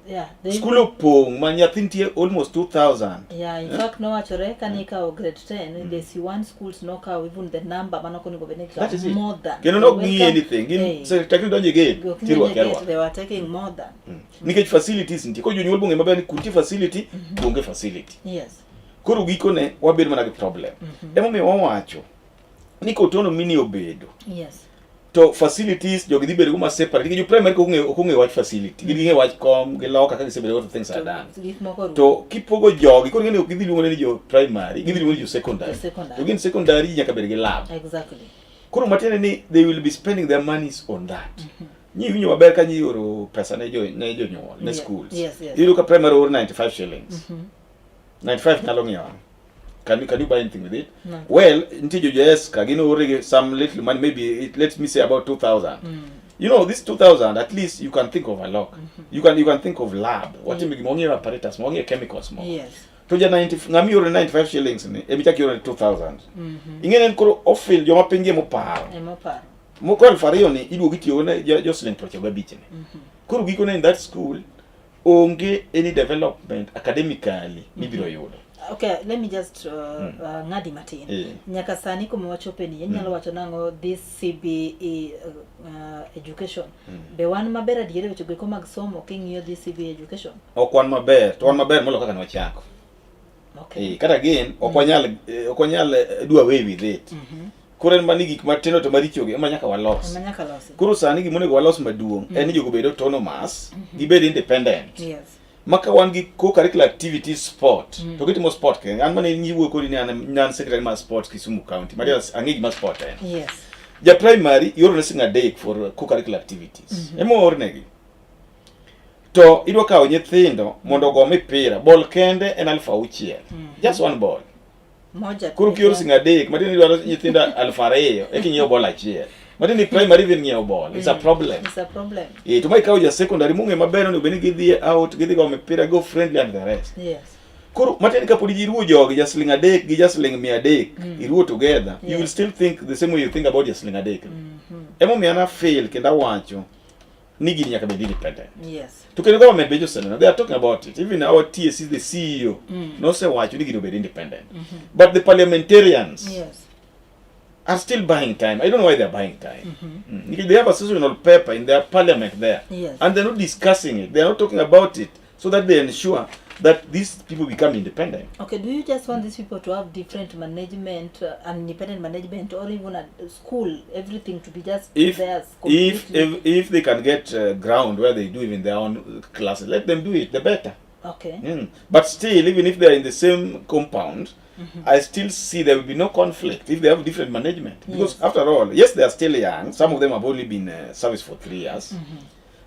Yeah, they School opong' ma nyathi nitie almost 2,000. Yeah, in fact nowachore ka nikawo grade 10, the C1 schools nokawo even the number mano ok onego bed ni That is it. more than. Kendo They nok ng'i welcome anything. Gin Hey. se tak idonjo e gate, Ok tirwaki ng'i gate, arwaka. they were taking more than. Nikech facilities nitie. Koro jonyuol bong'e maber ni kuntie facility, onge facility. Koro gikone wabedo mana gi problem. Emomiyo wawacho ni autonomy ni obedo. To facilities jogi dhi bedo go ma separate. Nikech jo primary ok ong'eyo wach facility. Gin ging'eyo wach kom, gi loka kaka gisebedo go things are done. Gik moko orumo. To kipogo jogi, koro ing'e ni ok gidhi luongo ni jo primary, gidhi luongo ni jo secondary. Jo secondary. To gin secondary nyaka bed gi lab. Koro matiende ni they will be spending their monies on that. Nyi winjo maber ka nyi oro pesa ne jo ne jonyuol, ne schools. Iyudo ka primary oro 95 shillings. 95 nyalo ng'iewo ang'o? Can you buy anything with it? No. Well, nitie jo JS ka gin oro gi some little money, maybe it, let me say about 2,000. You know, this 2,000, at least you can think of a lot. You can think of lab. What you make, money apparatus, money chemicals more. To ja 90, ng'ami oro 95 shillings ni, emi chak ioro 2,000. Ing'e ni koro ofil joma piny gi emoparo. Emoparo. Moko elfu ariyo ni iduogo itiyo ne jo siling piero ochiko gabich ni. Koro gikone in that school onge any development academically mibiro yudo. Okay, let me just ng'adi matin. Nyaka sani kuma wachope ni, inyalo wacho nang'o this CBE education? Be wan maber adier e weche goeko mag somo king'iyo this CBE education? Ok wan maber, to wan maber moloyo kaka ne wachako. Kata again, ok wanyal do away with it. Koro en mana gik matindo to maricho gi ema nyaka walos. Ema nyaka losi. Koro sani gima onego walos maduong' en ni jogo obed autonomous, gibed independent. Ma ka wan gi co-curricular activities sport, to gitimo sport kende. An mane nyiwuoyo kodi ni an secretary mar sport Kisumu County. Matiende ang'e gima sport en. Ja primary ioro ne siling 3 for co-curricular activities. Ema oornegi. To idwa kawo nyithindo mondo ogo mipira, ball kende en 6,000. Just one ball. Moja. Koro kioro siling 3, matiende ni idwaro nyithindo 2,000 eka inyiew ball achiel. Matiende ni primary even ng'iewo ball. It's a problem. It's a problem. Eh, to ma ikawo ja secondary mong'e maber onego bed ni gidhi out, gidhi go mipira, go friendly and the rest. Koro matiende kapod iruwo jogi ja siling 3 gi ja siling 300, iruwo together, you will still think the same way you think about ja siling 3. Emomiyo an afeel kendo awacho ni gini nyaka bed independent. To kendo government be joseneno, they are talking about it. Even our TSC, the CEO, nosewacho ni gini obed independent. But the parliamentarians are still buying time. I don't know why they are buying time. Because they have a sessional paper in their parliament there. And they're not discussing it. They're not talking about it so that they ensure that these people become independent. Okay, do you just want these people to have different management, independent management, or even at school, everything to be just theirs completely? If they can get ground where they do even their own classes, let them do it, the better. But still, even if they are in the same compound, I still see there will be no conflict if they have different management. Because after all, yes, they are still young. Some of them have only been service for 3 years.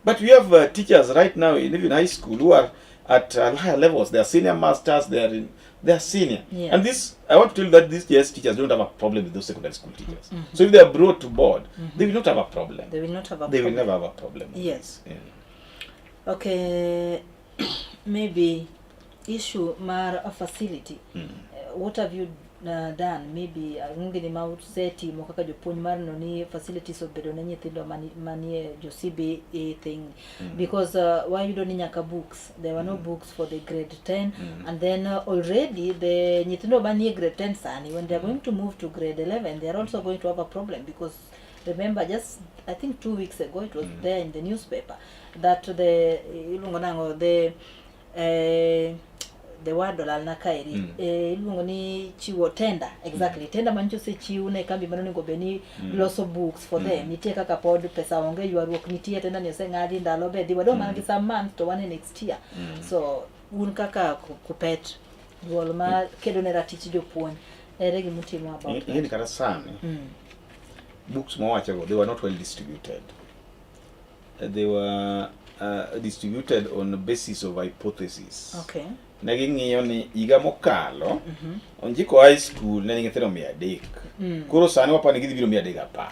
But we have teachers right now in even high school who are at higher levels. They are senior masters, they are senior. And this, I want to tell you that these JS teachers don't have a problem with those secondary school teachers. So if they are brought to board, they will not have a problem. They will not have a They will problem. never have a problem. Yeah. Okay, maybe issue mar a facility. What have you done? Maybe ang'o gini ma usetimo kaka jopuonj mar neno ni facilities obedo ne nyithindo manie jo CBE thing. Because wayudo ni nyaka books. There were no books for the grade 10. And then already the nyithindo manie grade 10 sani, when they are going to move to grade 11, they are also going to have a problem because remember just I think 2 weeks ago it was there in the newspaper that the iluongo nang'o the word olalna kaeri. Iluongo ni chiwo tender, exactly. Tender manyicho osechiw ne kambi mane onego bed ni loso books for them. Nitie kaka pod pesa onge, ywaruok nitie, tender ni oseng'adi, ndalo be dhi, wadong' mana gi some months to wan e next year. So un kaka KUPPET, duol ma kedo ne ratich jopuonj, ere gimutimo about that? Ing'eni kata sani, books mawachogo, they were not well distributed. They were distributed on the basis of hypothesis. Ne ging'iyo ni higa mokalo, Onjiko High School ne nigi nyithindo 300. Koro sani waparo ni gidhi biro 310.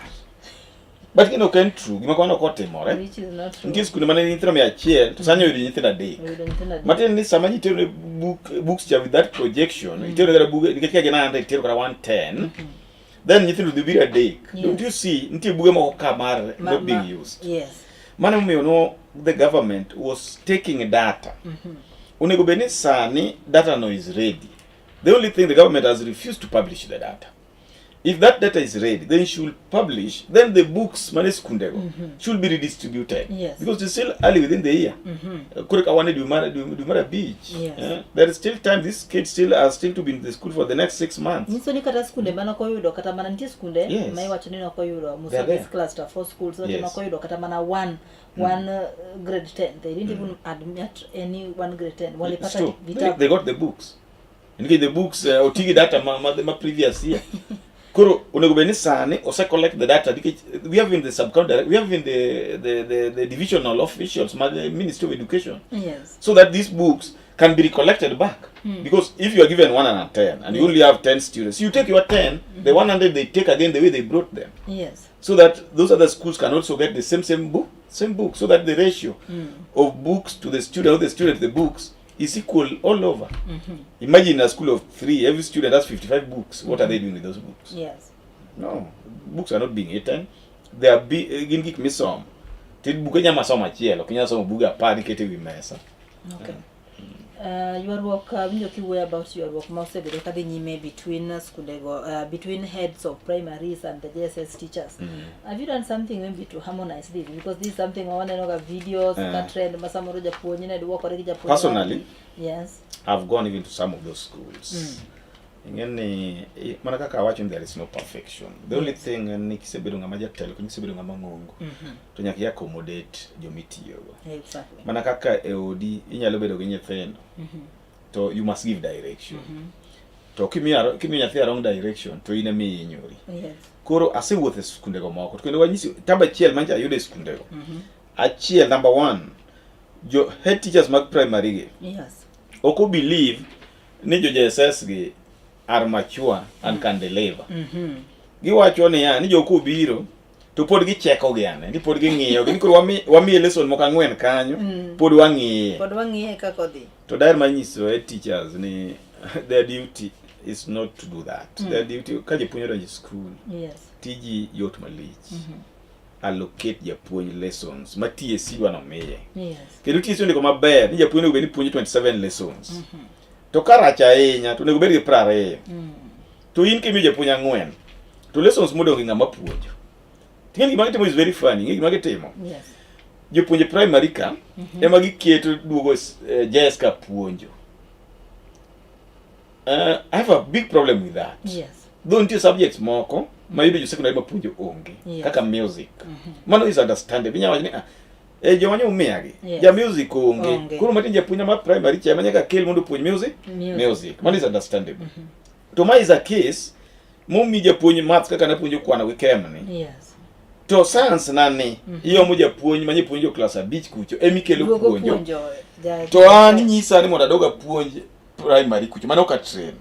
But gino ok en true, gima kamano ok otimore. Which is not true. Nitie skunde mane nigi nyithindo 100, to sani oyudo nyithindo 3. Oyudo nyithindo 3. Matiende ni sama ji tero ne books cha with that projection, itero kata buge, nikech ka gin 100, itero kata 110, then nyithindo dhi biro 3. Don't you see, nitie buge moko ka mar not being used. Mano emomiyo no the government was taking data. Onego bed ni sani data no is ready. The only thing the government has refused to publish the data. If that data is ready, then should publish, then the books mane skundego should be redistributed. Because it's still early within the year. Koro ka wan e dwe mar 5. There is still time, these kids still are still to be in the school for the next 6 months. Nyiso ni kata skunde mane ok oyudo kata mana nitie skunde ma iwacho ni ok oyudo, They are Musalis there. cluster 4 schools, wacho ni ok oyudo kata mana one grade 10. They didn't even admit any one grade 10. It's Walipata true. vitabu. They got the books. Nikech the books otigi data ma previous year. Koro onego bed ni sani ose collect the data nikech we have in the sub-county, we have in the divisional officials mag Ministry of Education. So that these books can be recollected back. Because if you are given 110 and you only have 10 students, you take your 10, the 100 they take again the way they brought them. So that those other schools can also get the same book, so that the ratio of books to the student, or the student to the books, is equal all over. Imagine a school of 3, every student has 55 books. What are they doing with those books? No, books are not being eaten. They are gin gik misomo. Ti buge nyama somo achiel, ok inyal somo buge 10 ikete wi mesa. Ywaruok, winjo kiwuoyo about ywaruok ma osebedo kadhi nyime between skundego, between heads of primaries and the JSS teachers. Have you done something maybe to harmonize this? Because this is something ma waneno ga videos, ka trend ma samoro japuonj ne duokore gi japuonj. Personally, Yes. I've gone even to some of those schools. Ing'e ni mana kaka awacho ni there is no perfection. The only thing en ni kisebedo ng'ama jatelo kendo kisebedo ng'ama ng'ongo to nyaka i accommodate jomitiyogo. Mana kaka e odi inyalo bedo gi nyithindo to you must give direction. To kimiyo nyathi a wrong direction to in ema ihinyori. Koro asewuotho e skundego moko to kendo wanyisi taba achiel mancha ayudo e skundego. Achiel, number one, jo head teachers mag primary gi ok o believe ni jo JSS gi are mature and can deliver. Giwacho niya ni jok obiro to pod gicheko gi ane ni pod ging'iyo gi ni koro wamiye lesson moko ang'wen kanyo pod wang'iye. Pod wang'iye kaka odhi. To daher mar nyiso head teachers ni their duty is not to do that. Their duty ka japuonj odonjo e school tiji yot malich. Allocate japuonj lessons ma TSC dwa nomiye. Kendo TSC ondiko maber ni japuonj onego bed ni puonjo 27 lessons. To ka rach ahinya to onego bed gi 20. To in kimiyo japuonj ang'wen to lessons modong' gi ng'ama puonjo. Ting'e gima gitimo is very funny. Ing'e gima gitimo? Jopuonje primary ka ema giketo duogo JS ka puonjo. I have a big problem with that. Though nitie subjects moko ma yudo jo secondary ma puonjo onge kaka music. Mano is understandable. Inyalo wacho ni ah, joma nyo umiyagi. Ja music onge. Koro matin japuonj ma primary cha ema nyaka kel mondo opuonj music. Music. Mano is understandable. To ma is a case momi japuonj maths kaka napuonjo kwano gi chem ni. To science na ni iomo japuonj ma nyepuonjo klas 5 kucho emikelo puonjo. To an inyisa ni mondo adog apuonj primary kucho mano ok train.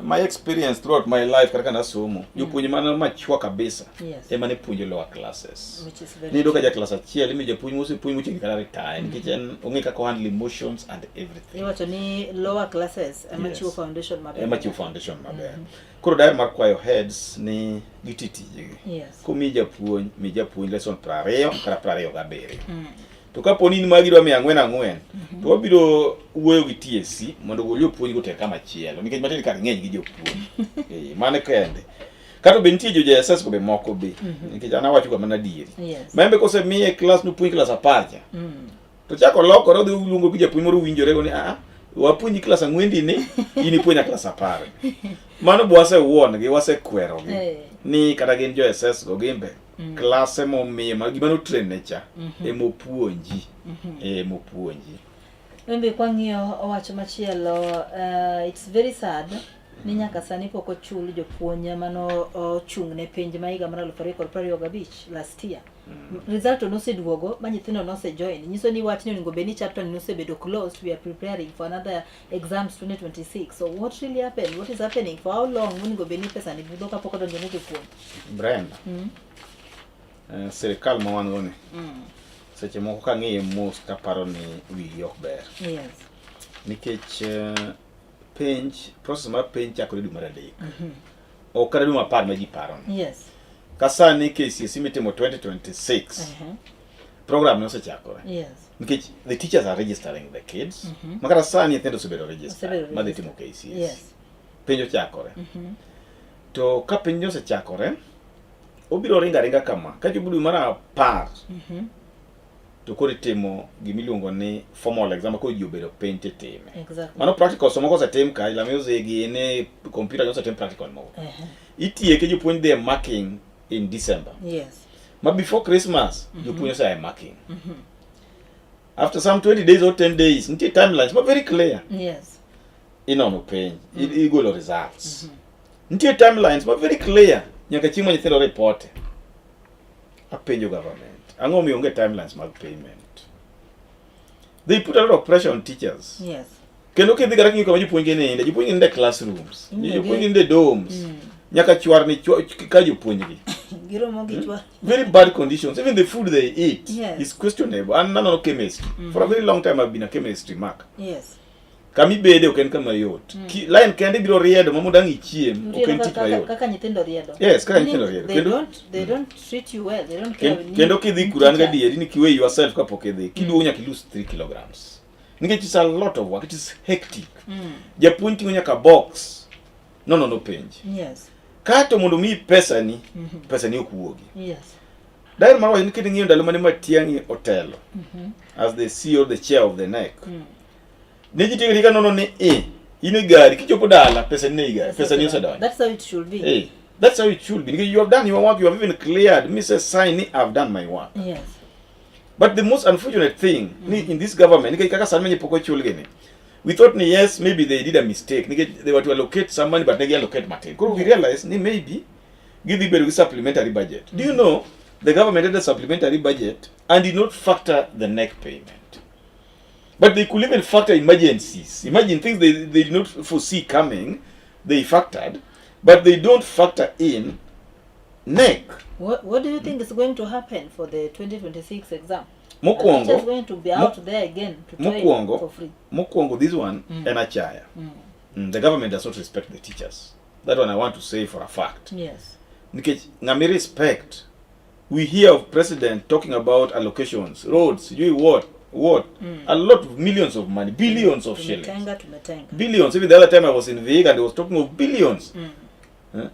My experience throughout my life kata kana somo jopuonj mano machua kabisa ema ne puonjo lower classes. Niyudo ka ja klas achiel imiyo japuonj mosepuonj mochiegni kata retire nikech en ong'e kaka handle emotions and everything. Iwacho ni lower classes ema chiwo foundation maber. Ema chiwo foundation maber. Koro daher mar kwayo heads ni giti tijgi. Komi japuonj, mi japuonj lesson 20 kata 27. To kapo ni in magi dwa miyo ang'wen ang'wen, to wabiro wuoyo gi TSC mondo ogol jopuonj go oter kama chielo nikech matin kar ng'eny gi jopuonj. Mano kende. Kata be nitie jo JSS go be moko be nikech an awacho ga mana adieri. Maembe kosemiye klas nopuonj klas 10 cha. To chako lokore odhi luongo gi japuonj moro winjore go ni a wapuonji klas ang'wendi ni in ipuonja klas 10. Mano be wasewuon gi wasekwero gi ni kata gin jo SS go gimbe klase momiye ma gima notrain ne cha emopuonji. Emopuonji. Wembe kwang'iyo wach machielo, it's very sad ni nyaka sani pok ochul jopuonj mano ochung' ne penj ma higa mar 2025 last year. Result to noseduogo ma nyithindo nose join. Nyiso ni wachni onego bed ni chapter ni nosebedo closed. We are preparing for another exams 2026. So what really happened? What is happening? For how long onego bed ni pesa ni budho kapok odonjo ne jopuonj? Brenda. Sirikal ma wan go ni seche moko kang'iye mos taparo ni wigi ok ber. Nikech penj, process mar penj chakore dwe mar 3. Ok kata dwe mar 10 ma ji paro ni. Ka sani KCSE mitimo 2026 program ne osechakore. Nikech the teachers are registering the kids. Ma kata sani nyithindo osebedo registered madhi timo KCSE. Penj ochakore. To ka penj osechakore, obiro ringo aringa kama. Ka chopo dwe mar 10, to koro itimo gimiluongo ni formal exam, koro ji obedo piny titime. Mano practical so moko osetim ka, ila music ni computer osetim practical moko. Itieke jopuonj dhi e marking in December. Ma before Christmas, jopuonj osea e marking. After some 20 days or 10 days, nitie timelines ma very clear. Inono penj, igolo results. Nitie timelines ma very clear nyaka chieng' ma nyithindo report. Apenjo government, ang'o omiyo onge timelines mag payment? They put a lot of pressure on teachers. Kendo kidhi kata king'iyo kama jopuonj ninde, jopuonj ninde classrooms, jopuonj ninde dorms. Nyaka chwar ni ka jopuonj gi. Giromo gi chwar. Very bad conditions. Even the food they eat is questionable. An nanono chemistry. For a very long time I've been a chemistry mark. Kama ibede ok en kama yot. Line kende ibiro riedo ma mondo ang' ichiem, ok en tich mayot. Kaka nyithindo riedo. Yes, kaka nyithindo riedo. They don't treat you well. They don't care. Kendo kidhi kuro an gadieri ni kiweigh yourself kapok idhi, kiduogo nyaka ilose 3 kilograms. Nikech it's a lot of work, it is hectic. Japuonj ting'o nyaka box, nonono penj. Kato mondo omiyi pesani, pesani ok wuogi. Daher mar wacho ni king'iyo ndalo mane Matiang'i otelo as the CEO, the chair of the KNEC, ne ji tiyo nono ni In e gari kichopo dala pesa ni e gari, pesa ni osedonjo. That's how it should be. Hey, that's how it should be. You have done your work, you have even cleared. Me say sign ni I've done my work. Yes. But the most unfortunate thing ni in this government, nikech kaka sani menye pok ochulgi ni. We thought ni yes, maybe they did a mistake. Nikech they were to allocate some money, but ne gi allocate matin. Koro we realize ni maybe gidhi bedo gi supplementary budget. Do you know the government had a supplementary budget and did not factor the KNEC payment. But they could even factor emergencies. Imagine things they did not foresee coming, they factored, but they don't factor in KNEC. What do you think is going to happen for the 2026 exam? Are Mokwongo, teachers going to be out there again to train Mokwongo, for free? Mokwongo, this one, en achaya. The government does not respect the teachers. That one I want to say for a fact. Yes. Nikech ng'ami respect. We hear of president talking about allocations, roads, you what, a lot of millions of money, billions of shillings. Tumetenga, tumetenga. Billions. Even the other time I was in Vihiga and he was talking of billions.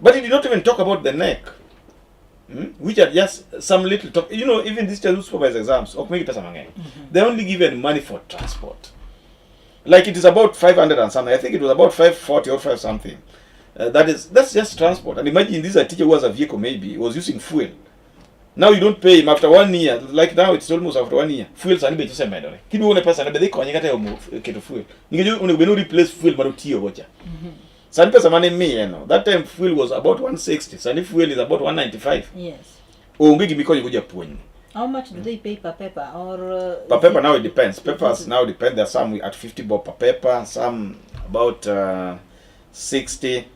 But he did not even talk about the KNEC, which are just some little talk. Even these teachers who supervise exams, ok migi pesa mang'eny. They're only given money for transport. Like it is about 500 and something. I think it was about 540 or 5 something. That's just transport. And imagine this is a teacher who has a vehicle maybe, was using fuel. Now you don't pay him after 1 year. Like now it's almost after 1 year. Fuel sani beche osemedore. Kiduogo ne pesa ne be dhi konye kata e omo keto fuel. Nikech onego bed ni replace fuel mane otiyo go cha. Sani pesa mane imiye no. That time fuel was about 160. Sani fuel is about 195. Yes. Onge gima ikonyo go japuonj. How much do they pay per paper or Per is paper it- now it depends. Papers now depend. There are some at 50 bob per paper, some about 60.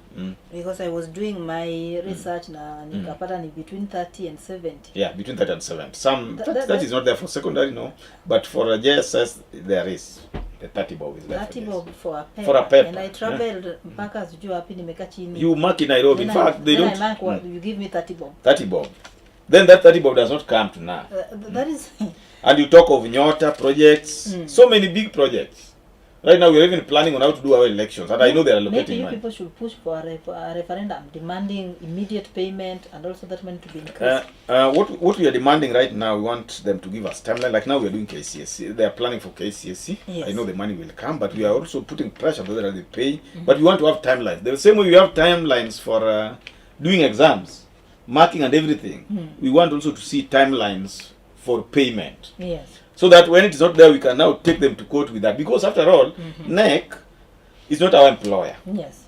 Because I was doing my research na nikapata ni between 30 and 70. Yeah, between 30 and 70. Some that is not there for secondary, no. But for a JSS, there is. The 30 bob is there. 30 for bob for a paper. For a paper, And I traveled mpaka sijui wapi nimekaa chini. You mark in Nairobi. In Then fact, they then don't. I mark what you give me 30 bob. 30 bob. Then that 30 bob does not come to now. That is And you talk of Nyota projects, so many big projects. Right now, we're even planning on how to do our elections, and I know they're Maybe allocating you money. People should push for a referendum demanding immediate payment and also that money to be increased. What we are demanding right now, we want them to give us timeline. Like now, we are doing KCSE. They are planning for KCSE. Yes. I know the money will come, but we are also putting pressure so that they pay. But we want to have timelines. The same way we have timelines for doing exams, marking and everything. We want also to see timelines for payment. Yes. So that when it is not there, we can now take them to court with that. Because after all, KNEC is not our employer. Yes.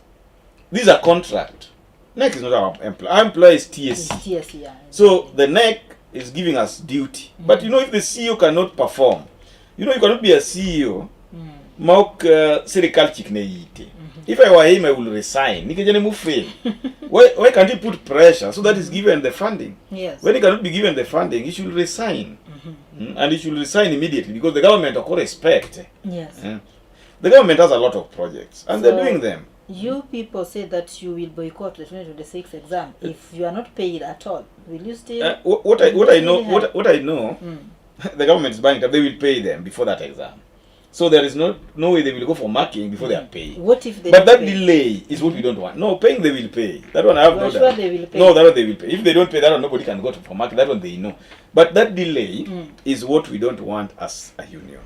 These are contract. KNEC is not our employer. Our employer is TSC. It's TSC, yeah. So the KNEC is giving us duty. But if the CEO cannot perform, you cannot be a CEO ma ok sirikal chik ne ite. If I were him, I will resign. Nikech en ema fail. Why can't he put pressure so that he's given the funding? Yes. When he cannot be given the funding, he should resign. And he should resign immediately because the government ok respect. Yes. The government has a lot of projects and they're So- doing them. You people say that you will boycott the 2026 exam if you are not paid at all. Will you still? What I know Really what I know, the government is buying it up. They will pay them before that exam. So there is no way they will go for marking before they are paid. What if they But don't that pay? Delay is what we don't want. No, paying they will pay. That one I have You no are sure doubt. they will pay? No, that one they will pay. If they don't pay, that one nobody can go to for marking. That one they know. But that delay is what we don't want as a union.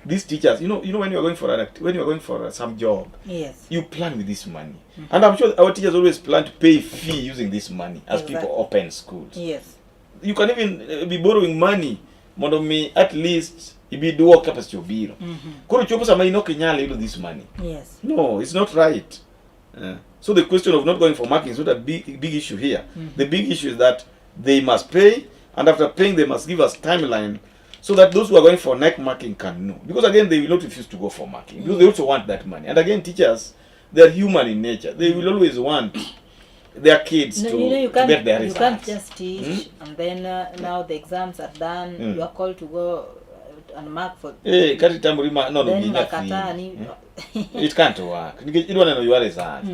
These teachers, when you are going for an when you are going for some job, Yes. you plan with this money, and I'm sure our teachers always plan to pay fee using this money as people open schools. Yes. You can even be borrowing money mondo mi at least ibi duok ka pesa obiro. Koro chopo sama in ok inyal yudo this money. Yes. No, it's not right. So the question of not going for marking is not a big big issue here. The big issue is that they must pay, and after paying, they must give us timeline so that those who are going for KNEC marking can know. Because again, they will not refuse to go for marking because they also want that money. And again, teachers, they are human in nature. They will always want their kids No, to, you know you to can't get their you results. can't just teach and then now the exams are done, you are called to go and mark for Eh, kati tamri ma no no then gi makata nyathi. ni It can't work. Nikech idwa neno your result.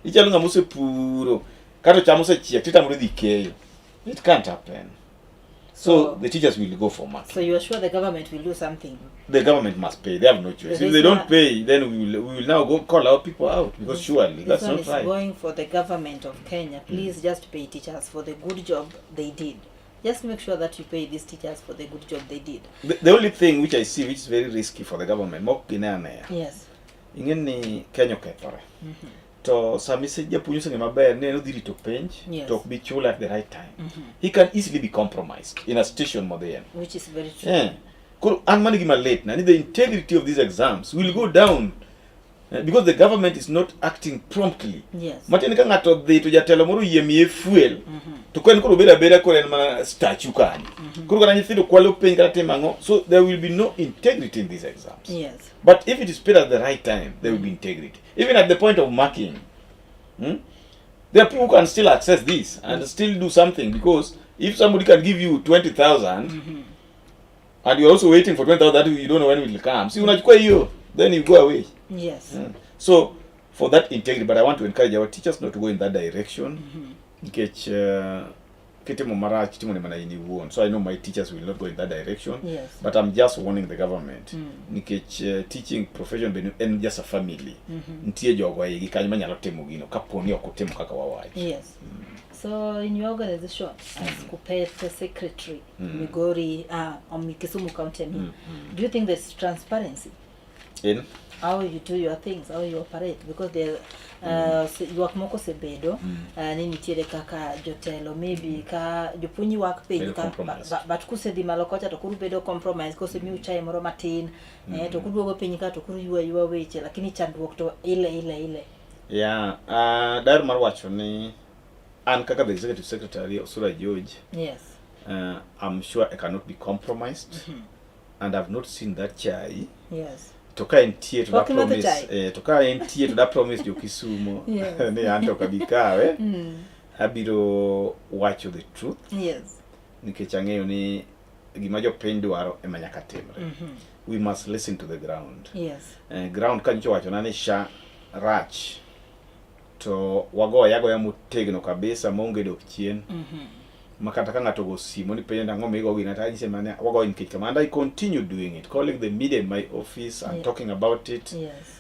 Ichalo ng'ama osepuro kata cham osechiek titamori dhi keyo. It can't happen. So, the teachers will go for marking. So you are sure the government will do something? The government must pay. They have no choice. There If is they don't pay, then we will now go call our people out because surely This that's one not is right. going for the government of Kenya. Please just pay teachers for the good job they did. Just make sure that you pay these teachers for the good job they did. The only thing which I see which is very risky for the government, mok gine aneya, Yes. Ing'e ni Kenya okethore. To sama ise japuonj oseng'e maber ni en odhi rito penj to ok bi chule at the right time. He can easily be compromised in a station modhiye. Which is very true. Yeah. Koro an mano gima lit na ni the integrity of these exams will go down because the government is not acting promptly. Matiende ka ng'ato odhi to jatelo moro oyie miye fuel to ka en koro obedo abeda koro en mana statue kanyo. Koro kata nyithindo kwalo penj kata timo ang'o, so there will be no integrity in these exams. But if it is paid at the right time, there will be integrity. Even at the point of marking, There are people who can still access this and still do something, because if somebody can give you 20,000 and you're also waiting for 20,000 that you don't know when it will come. See, unachukua hiyo, then you go away. So, for that integrity, but I want to encourage our teachers not to go in that direction. Nikech kitimo marach, timo ne mana in iwuon. So I know my teachers will not go in that direction. But I'm just warning the government. Nikech teaching profession bende en just a family. Nitie jogo e igi kanyo manyalo timo gino kapo ni ok otimo kaka wawacho. So in your organization, as Kuppet secretary, Migori, on Kisumu County, I mean, do you think there's transparency? In? How you do your things, how you operate, because there ywak moko osebedo ni nitiere kaka jotelo maybe ka jopuonj ywak penj Bedo ka compromised. But kusedhi malo kocha to koro bedo compromise, kosemiu chai moro matin, to kuduogo piny ka to koro ywa ywa weche, lakini chandruok to ile ile ile. Yeah, daher mar wacho ni an kaka the executive secretary Osura George, I'm sure I cannot be compromised. And I've not seen that chai. To ka entie to da Pok imadho promise, chai? to ka entie to da promise jo Kisumo ni an to ok abi kawe. Abiro wacho the truth. Nikech ang'eyo ni gima jopiny dwaro ema nyaka timre. We must listen to the ground. Ground ka nyocha owachona ni sha rach, to wagoye agoya motegno kabisa maonge dok chien. Ma kata ka ng'ato ogo simu ni penjo ang'o migo gini, to anyise mana wagoyo nikech kama, and I continue doing it, calling the media in my office and talking about it.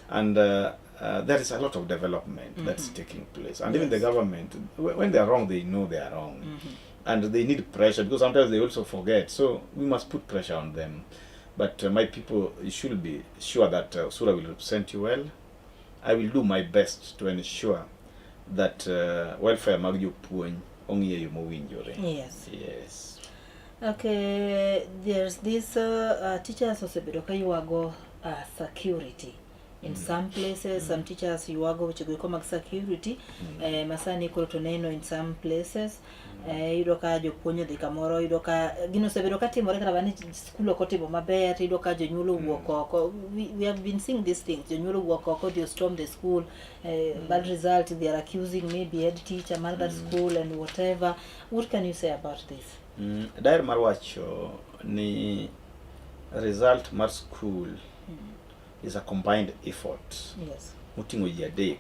And there is a lot of development that's taking place. And even the government, when they are wrong, they know they are wrong. And they need pressure, because sometimes they also forget. So we must put pressure on them. But my people, you should be sure that Osura will represent you well. I will do my best to ensure that welfare mag jopuonj ong'i e yo mowinjore. Yes. Okay, there's this teachers osebedo ka ywago security. In some places, some teachers ywago weche go mag security. Masani koro to neno in some places. Iyudo ka jopuonj odhi kamoro, iyudo ka gino osebedo ka timore kata bani skul ok otimo maber, iyudo ka jonyuol owuok oko. We have been seeing these things. Jonyuol owuok oko, they storm the school, bad result, they are accusing maybe head teacher mar that school and whatever. What can you say about this? Daher mar wacho ni result mar school is a combined effort. Moting'o ji adek.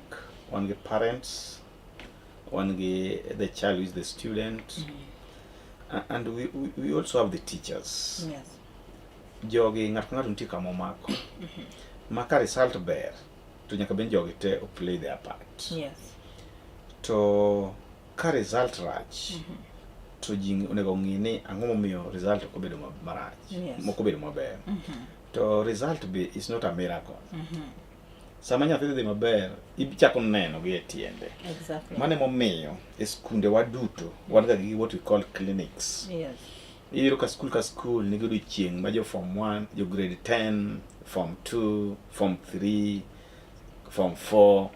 Wan gi parents, wan gi the child who is the student, and we also have the teachers. Jogi ng'ato ka ng'ato nitie kama omako. Ma ka result ber, to nyaka bed ni jogi te o play their part. To ka result rach, to ji onego ong'i ni ang'o momiyo result ok obedo marach, mok obedo maber. To result be is not a miracle. Sama nyathi dhi maber, ichako neno gi e tiende. Mano emomiyo e skunde wa duto wan ga gi what we call clinics. Iyudo ka skul ka skul nigi odiochieng' ma jo form 1, jo grade 10, form 2, form 3, form 4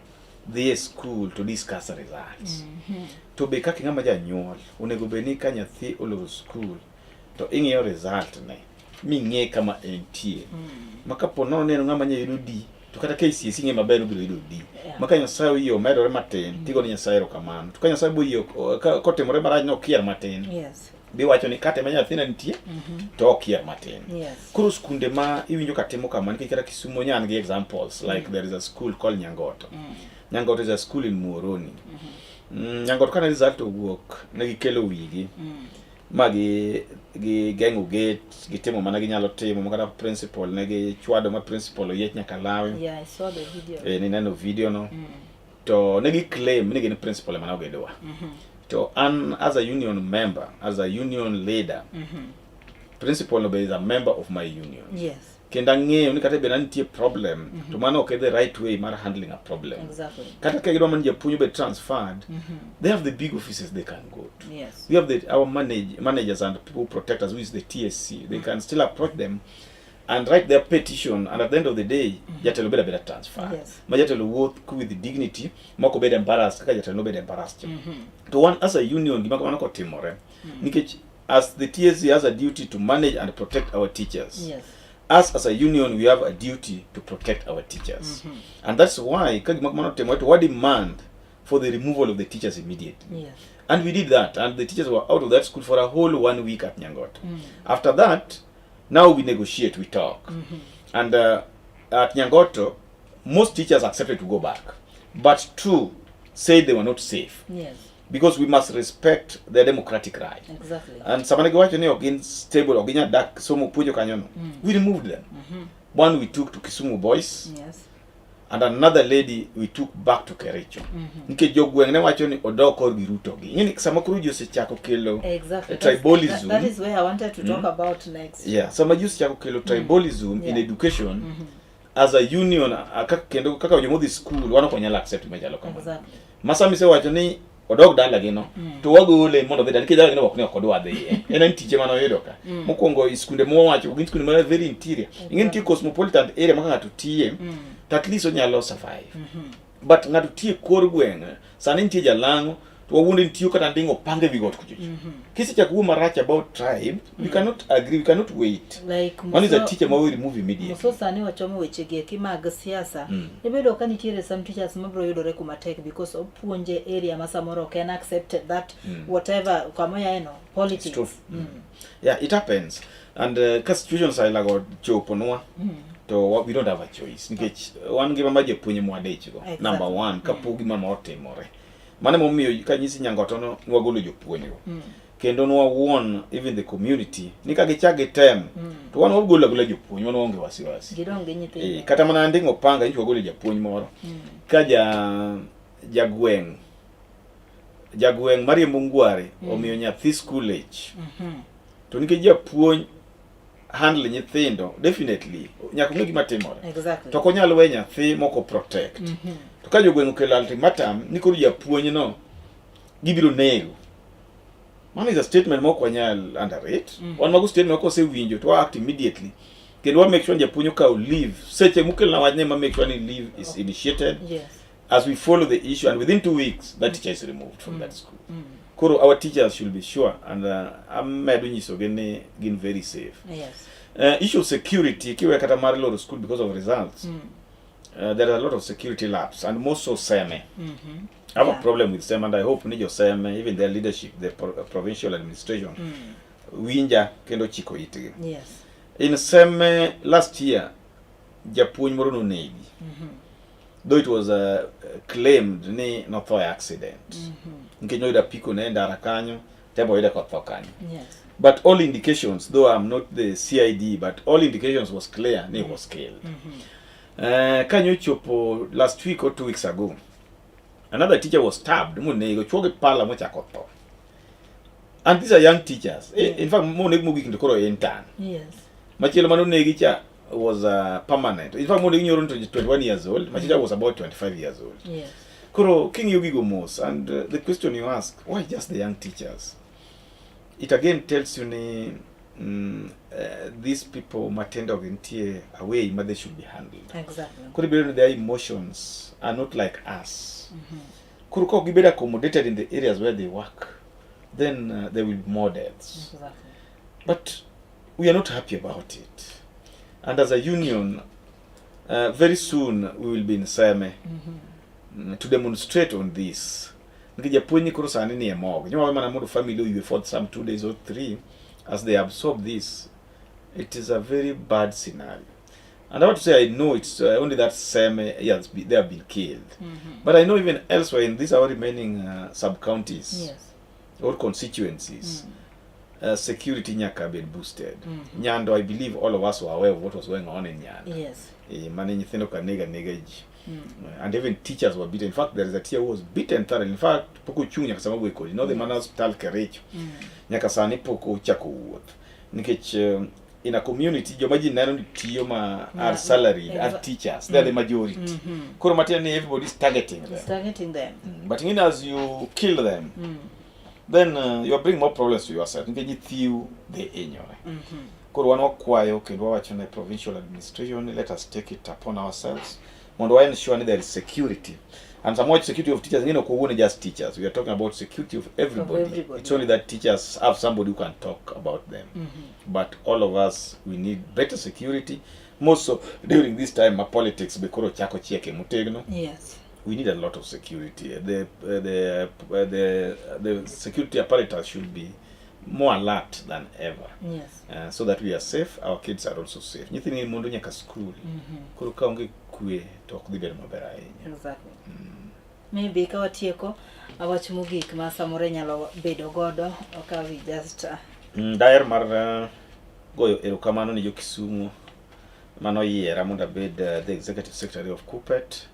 dhi e skul to discuss results. To be kaka ng'ama janyuol, onego bed ni ka nyathi oloro skul to ing'iyo result ne ming'e kama entie. Ma kapo nono ni en ng'ama nya yudo D, to kata KCSE ing'e maber obiro yudo D. Ma ka Nyasaye oyie omedore matin, tigo ni Nyasaye erokamano. To ka Nyasaye boyie kotimore marach ni okier matin, biwacho ni kata ema nyathina nitie, to okier matin. Koro skunde ma iwinjo ka timo kama, nikech kata Kisumu nyan gi examples, like there is a school called Nyangoto. Nyangoto is a school in Muhoroni. Nyangoto kane result owuok, ne gikelo wigi. Ma gi geng'o gate, gitimo mana ginyalo timo, ma kata principal ne gichwado ma principal oyiech nyaka lawe. Yeah, I saw the video. Nineno video no. To ne gi claim ni gin principal ema ne ogidwa. To an as a union member, as a union leader, principal no be is a member of my union. Kendo ang'eyo ni kata bed ni nitie problem, to mano ok e the right way mar handling a problem. Kata ka gidwa mana japuonj obed transferred, they have the big offices they can go to. We have our managers and people who protect us, who is the TSC. They can still approach them and write their petition, and at the end of the day, jatelo bedo abeda transfer. Ma jatelo wuoth with dignity, mok obed embarrassed kaka jatelo nobed embarrassed. To one as a union, gima kamano kotimore, nikech as the TSC has a duty to manage and protect our teachers. Us as a union, we have a duty to protect our teachers. And that's why ka gima kamano otimore, to wa demand for the removal of the teachers immediately. And we did that, and the teachers were out of that school for a whole one week at Nyangoto. After that, now we negotiate, we talk. And at Nyangoto, most teachers accepted to go back, but two said they were not safe because we must respect their democratic right. And sama ne giwacho ni ok gin stable, ok ginyal dak somo puonjo kanyono, we removed them. One we took to Kisumu Boys, and another lady we took back to Kericho. Nikech jogweng' ne wacho ni odok korgi Ruto gi. Ing'e ni sama koro ji osechako kelo tribalism. That is where I wanted to talk about next. Yeah, sama ji osechako kelo tribalism in education, as a union, kaka kendo kaka jomodhi school, wan ok wanyal accept gima chalo kamano. Ma sama isewacho ni odog dalagi no, to wagole mondo odhi dala, nikech dalagi no ok ni ok odwa dhiye. En tije mane oyudo ka. Mokwongo i skunde mwawacho, gin skunde ma very interior. Ing'e nitie cosmopolitan area ma ka ng'ato tiye, to at least onyalo survive. But ng'ato tiye kor gweng', sani nitie jalang'o, to wawuonde nitie kata nding'o pange ewi got kuchocho. Kisechako wuo marach about tribe, we cannot agree, we cannot wait. Like One is a Muso- teacher ma we remove immediately. Muso sani wachomo weche gi eki mag siasa. Ibedo ka nitiere some teachers mabiro yudore kuma tek because opuonje area ma samoro ok en accepted that whatever kama no politics. It's true. Yeah, it happens. And ka situations ailago choponwa, to we don't have a choice. Nikech wan ngima ma japuonj mwadechgo. Number one, kapok gima notimore. Mano emomiyo kanyisi Nyangoto no, nwagolo jopuonjgo. Kendo nwa warn even the community ni ka gichak gitem, to wan wagolo agola jopuonj, wan waonge wasiwasi. Gidong' gi nyithindo. Kata mana nding'o panga nyicho wagolo japuonj moro. Ka ja jagweng' mariembo ngware omiyo nyathi school age. To nikech japuonj handle nyithindo, definitely nyaka ong'e gima timore. To ok onyal we nyathi moko protect. To ka jogweng' okelo ultimatum ni koro japuonj no gibiro nego. Mano is a statement mok wanyal underrate. Wan mago statement mok osewinjo to wa act immediately. Kendo wa make sure ni japuonj okawo leave. Seche mokelna wachne ma make sure ni leave is initiated as we follow the issue, and within 2 weeks that teacher is removed from that school. Koro our teachers should be sure, and amedo nyisogi ni gin very safe. Issue of security, kiwe kata mar loro school because of results, there are a lot of security lapse, and most so Seme. I have a problem with Seme, and I hope ni jo Seme, even their leadership, the provincial administration, winja kendo chiko itgi. In Seme last year, japuonj moro nonegi. Though it was claimed ni notho e accident. Nikech noyudo apiko ne e ndara kanyo, tebo oyude kotho kanyo. But all indications, though I'm not the CID, but all indications was clear ni he was killed. Kanyo chopo last week or 2 weeks ago, another teacher was stabbed, monego, chuo gi pala mochako tho. And these are young teachers. In fact, moneg mogik to koro intern. Machielo mane onegi cha was permanent. In fact, monegi nyoro to 21 years old. Machielo was about 25 years old. Koro king'iyo gigo mos, and the question you ask, why just the young teachers? It again tells you ni these people matindo gintie a way ma they should be handled. Koro ibedo ni their emotions are not like us. Koro ka ok gibedo accommodated in the areas where they work, then there will be more deaths. But we are not happy about it. And as a union, very soon we will be in Seme to demonstrate on this. Nikech japuonj ni koro sani ni e morgue. Nyawa mana mondo family oywe for some 2 days or 3 as they absorb this. It is a very bad scenario. And I want to say I know it's only that Seme, yes, they have been killed. But I know even elsewhere in these our remaining sub-counties or constituencies, security nyaka been boosted. Nyando, I believe all of us were aware of what was going on in Nyando. Mane nyithindo ka nega nega ji. And even teachers were beaten. In fact, there is a teacher who was beaten thoroughly. In fact, pok ochung' nyaka sama wuoyo kodi. Nodhi mana osiptal Kericho. Nyaka sani pok ochako wuoth. Nikech In a community, joma ji neno ni tiyo ma are salaried are teachers. They are the majority. Koro matiende ni everybody is targeting them. It's targeting them. But ing'e ni as you kill them, then you are bringing more problems to yourself nikech nyithiu dhi hinyore. Koro wan wakwayo kendo wawacho ne provincial administration ni let us take it upon ourselves mondo wa ensure ni there is security. And some much security of teachers, ng'e ok wawuone just teachers, we are talking about security of everybody. Of everybody. It's only that teachers have somebody who can talk about them, but all of us, we need better security, more so during this time ma politics be koro chako chieke motegno. We need a lot of security. The security apparatus should be more alert than ever. So that we are safe, our kids are also safe. Nyithind mondo nyaka school. Koro ka onge kwe to ok dhi bedo maber ahinya. Exactly. Maybe ka watieko, wach mogik ma samoro inyalo bedo godo ka we just Daher mar goyo erokamano ne jo Kisumu manoyiera mondo abed the executive secretary of KUPPET,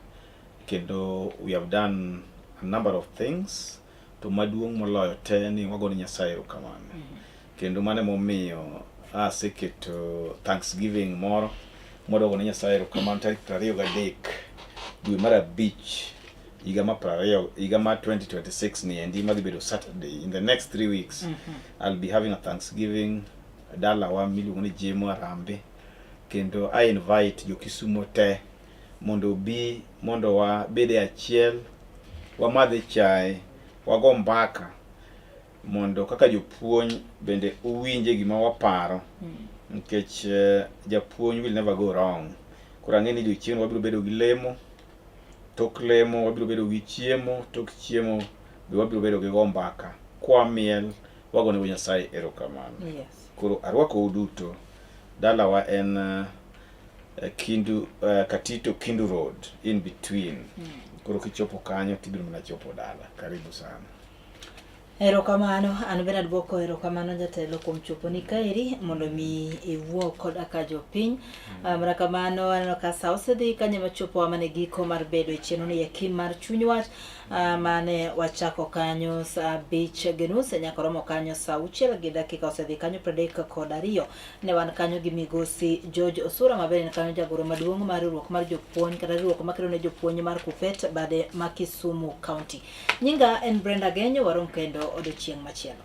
kendo we have done a number of things, to maduong' moloyo te ni wago ne Nyasaye erokamano. Kendo mano emomiyo aseketo Thanksgiving moro modogo ne Nyasaye erokamano tarik 23 dwe mar 5 higa mar 20, higa mar 2026 ni endi, madhi bedo Saturday in the next 3 weeks. I'll be having a Thanksgiving dalawa miluongo ni Jemo Arambe, kendo I invite jo Kisumo te mondo obi mondo wabed e achiel, wamadhe chae, wago mbaka, mondo kaka jopuonj bende uwinje gima waparo, nikech japuonj will never go wrong. Koro ang'e ni odiochieng' wabiro bedo gi lemo, tok lemo wabiro bedo gi chiemo, tok chiemo be wabiro bedo gi go mbaka kwamiel, wagonego Nyasaye erokamano. Koro arwakou duto. Dalawa en Kindu, Katito Kindu Road, in between. Koro kichopo kanyo tibiro mana chopo dala. Karibu sana. Erokamano, an bende aduoko erokamano, jatelo, kuom chopo ni kaeri mondo mi iwuo koda ka jopiny. Mana kamano, aneno ka sa osedhi kanyo machopo mana e giko mar bedo e chenro ni eki mar Chuny Wach, mane wachako kanyo sa 5:30 nyaka romo kanyo sa 6 gi dakika osedhi kanyo 32. Ne wan kanyo gi migosi George Osura, ma bende en kanyo jagoro maduong' mar riwruok mar jopuonj kata riwruok makedo ne jopuonj mar KUPPET bade ma Kisumu County. Nyinga en Brenda Genyo, warom kendo odiochieng' machielo.